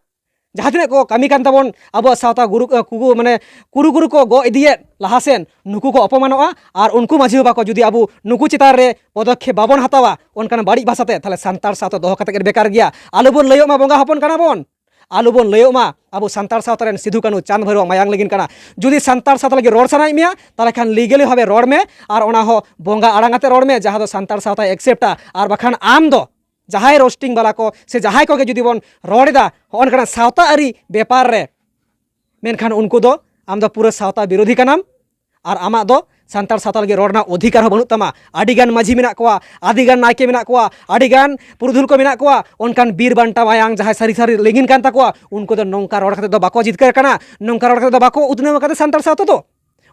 ᱡᱟᱦᱟᱸ ᱛᱤᱱᱟᱹᱜ ᱠᱚ ᱠᱟᱹᱢᱤ ᱠᱟᱱ ᱛᱟᱵᱚᱱ ᱟᱵᱚᱣᱟᱜ ᱥᱟᱶᱛᱟ ᱜᱩᱨᱩ, ᱠᱩᱜᱩ, ᱢᱟᱱᱮ ᱠᱩᱨᱩ ᱜᱩᱨᱩ ᱠᱚ ᱜᱚᱜ ᱤᱫᱤᱭᱮᱫ ᱞᱟᱦᱟ ᱥᱮᱱ, ᱱᱩᱠᱩ ᱠᱚ ᱚᱯᱚᱢᱟᱱᱚᱜᱼᱟ᱾ ᱟᱨ ᱩᱱᱠᱩ ᱢᱟᱹᱡᱷᱤ ᱵᱟᱵᱟ ᱠᱚ ᱡᱩᱫᱤ ᱟᱵᱚ ᱱᱩᱠᱩ ᱪᱮᱛᱟᱱ ᱨᱮ ᱯᱚᱫᱚᱠᱷᱮᱯ ᱵᱟᱵᱚᱱ ᱦᱟᱛᱟᱣᱟ ᱚᱱᱠᱟᱱ ᱵᱟᱹᱲᱤᱡ ᱵᱷᱟᱥᱟᱛᱮ, ᱛᱟᱦᱚᱞᱮ ᱥᱟᱱᱛᱟᱲ ᱥᱟᱶᱛᱟ ᱫᱚᱦᱚ ᱠᱟᱛᱮ ᱜᱮ ᱵᱮᱠᱟᱨ ᱜᱮᱭᱟ᱾ ᱟᱞᱚ ᱵᱚᱱ ᱞᱟᱹᱭᱚᱜ ᱢᱟ ᱵᱚᱸᱜᱟ ᱦᱚᱯᱚᱱ ᱠᱟᱱᱟ ᱵᱚᱱ, ᱟᱞᱚ ᱵᱚᱱ ᱞᱟᱹᱭᱚᱜ ᱢᱟ ᱟᱵᱚ ᱥᱟᱱᱛᱟᱲ ᱥᱟᱶᱛᱟ ᱨᱮᱱ ᱥᱤᱫᱷᱩ ᱠᱟᱹᱱᱦᱩ ᱪᱟᱸᱫᱽ ᱵᱷᱟᱭᱨᱚ ᱢᱟᱭᱟᱝ ᱞᱤᱸᱜᱤᱱ ᱠᱟᱱᱟ᱾ ᱡᱩᱫᱤ ᱥᱟᱱᱛᱟᱲ ᱥᱟᱶᱛᱟ ᱞᱟᱹᱜᱤᱫ ᱨᱚᱲ ᱥᱟᱱᱟᱭᱮᱫ ᱢᱮᱭᱟ, ᱛᱟᱦᱚᱞᱮ ᱠᱷᱟᱱ ᱞᱤᱜᱟᱞᱤ ᱵᱷᱟᱵᱮ ᱨᱚᱲ ᱢᱮ, ᱟᱨ ᱚᱱᱟ ᱦᱚᱸ ᱵᱚᱸᱜᱟ ᱟᱲᱟᱝ ᱟᱛᱮ ᱨᱚᱲ ᱢᱮ, ᱡᱟᱦᱟᱸ ᱫᱚ ᱥᱟᱱᱛᱟᱲ ᱥᱟᱶᱛᱟᱭ ᱮᱠᱥᱮᱯᱴᱟ᱾ ᱟᱨ ᱵᱟᱠᱷᱟᱱ ᱟᱢ ᱫᱚ ᱡᱟᱦᱟᱸᱭ ᱨᱳᱥᱴᱤᱝ ᱵᱟᱞᱟ ᱠᱚ ᱥᱮ ᱡᱟᱦᱟᱸᱭ ᱠᱚᱜᱮ ᱡᱩᱫᱤ ᱵᱚᱱ ᱨᱚᱲ ᱮᱫᱟ ᱦᱚᱸᱜᱼᱚ ᱱᱚᱝᱠᱟᱱᱟᱜ ᱥᱟᱶᱛᱟ ᱟᱹᱨᱤ ᱵᱮᱯᱟᱨ ᱨᱮ, ᱢᱮᱱᱠᱷᱟᱱ ᱩᱱᱠᱩ ᱫᱚ ᱟᱢ ᱫᱚ ᱯᱩᱨᱟᱹ ᱥᱟᱶᱛᱟ ᱵᱤᱨᱳᱫᱷᱤ ᱠᱟᱱᱟᱢ᱾ ᱟᱨ ᱟᱢᱟᱜ ᱫᱚ ᱥᱟᱱᱛᱟᱲ ᱥᱟᱶᱛᱟ ᱞᱟᱹᱜᱤᱫ ᱨᱚᱲ ᱨᱮᱱᱟᱜ ᱚᱫᱷᱤᱠᱟᱨ ᱦᱚᱸ ᱵᱟᱹᱱᱩᱜ ᱛᱟᱢᱟ᱾ ᱟᱹᱰᱤᱜᱟᱱ ᱢᱟᱹᱡᱷᱤ ᱢᱮᱱᱟᱜ ᱠᱚᱣᱟ, ᱟᱹᱰᱤᱜᱟᱱ ᱱᱟᱭᱠᱮ ᱢᱮᱱᱟᱜ ᱠᱚᱣᱟ, ᱟᱹᱰᱤᱜᱟᱱ ᱯᱩᱨᱩᱫᱷᱩᱞ ᱠᱚ ᱢᱮᱱᱟᱜ ᱠᱚᱣᱟ, ᱚᱱᱠᱟᱱ ᱵᱤᱨ ᱵᱟᱱᱴᱟ ᱢᱟᱭᱟᱝ ᱡᱟᱦᱟᱸᱭ ᱥᱟᱹᱨᱤ ᱥᱟᱹᱨᱤ ᱞᱤᱸᱜᱤᱱ ᱠᱟᱱ ᱛᱟᱠᱚᱣᱟ, ᱩᱱᱠᱩ ᱫᱚ ᱱᱚᱝᱠᱟ ᱨᱚᱲ ᱠᱟᱛᱮ ᱫᱚ ᱵᱟᱠᱚ ᱡᱤᱛᱠᱟᱹᱨ ᱠᱟᱱᱟ, ᱱᱚᱝᱠᱟ ᱨᱚᱲ ᱠᱟᱛᱮ ᱫᱚ ᱵᱟᱠᱚ ᱩᱛᱱᱟᱹᱣ ᱟᱠᱟᱫᱟ ᱥᱟᱱᱛᱟᱲ ᱥᱟᱶᱛᱟ ᱫᱚ᱾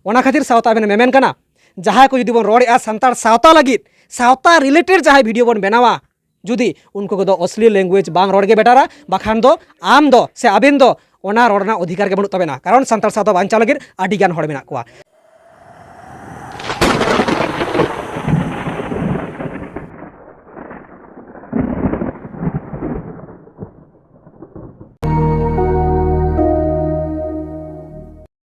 ᱚᱱᱟ ᱠᱷᱟᱹᱛᱤᱨ ᱥᱟᱶᱛᱟ ᱟᱵᱮᱱ ᱢᱮᱢᱮᱱ ᱠᱟᱱᱟ, ᱡᱟᱦᱟᱸᱭ ᱠᱚ ᱡᱩᱫᱤ ᱵᱚᱱ ᱨᱚᱲᱮᱫᱼᱟ ᱥᱟᱱᱛᱟᱲ ᱥᱟᱶᱛᱟ ᱞᱟᱹᱜᱤᱫ, ᱥᱟᱶᱛᱟ ᱨᱤᱞᱮᱴᱮᱰ ᱡᱟᱦᱟᱸᱭ ᱵᱷᱤᱰᱤᱭᱳ ᱵᱚᱱ ᱵᱮᱱᱟᱣᱟ, ᱡᱩᱫᱤ ᱩᱱᱠᱩ ᱠᱚᱫᱚ ᱚᱥᱞᱤ ᱞᱮᱝᱜᱩᱭᱮᱡᱽ ᱵᱟᱝ ᱨᱚᱲ ᱜᱮ ᱵᱮᱴᱟᱨᱟ, ᱵᱟᱠᱷᱟᱱ ᱫᱚ ᱟᱢ ᱫᱚ ᱥᱮ ᱟᱵᱮᱱ ᱫᱚ ᱚᱱᱟ ᱨᱚᱲ ᱨᱮᱱᱟᱜ ᱚᱫᱷᱤᱠᱟᱨ ᱜᱮ ᱵᱟᱹᱱᱩᱜ ᱛᱟᱵᱮᱱᱟ᱾ ᱠᱟᱨᱚᱱ ᱥᱟᱱᱛᱟᱲ ᱥᱟᱶᱛᱟ ᱵᱟᱧᱪᱟᱣ ᱞᱟᱹᱜᱤᱫ ᱟᱹᱰᱤ ᱜᱟᱱ ᱦᱚᱲ ᱢᱮᱱᱟᱜ ᱠᱚᱣᱟ᱾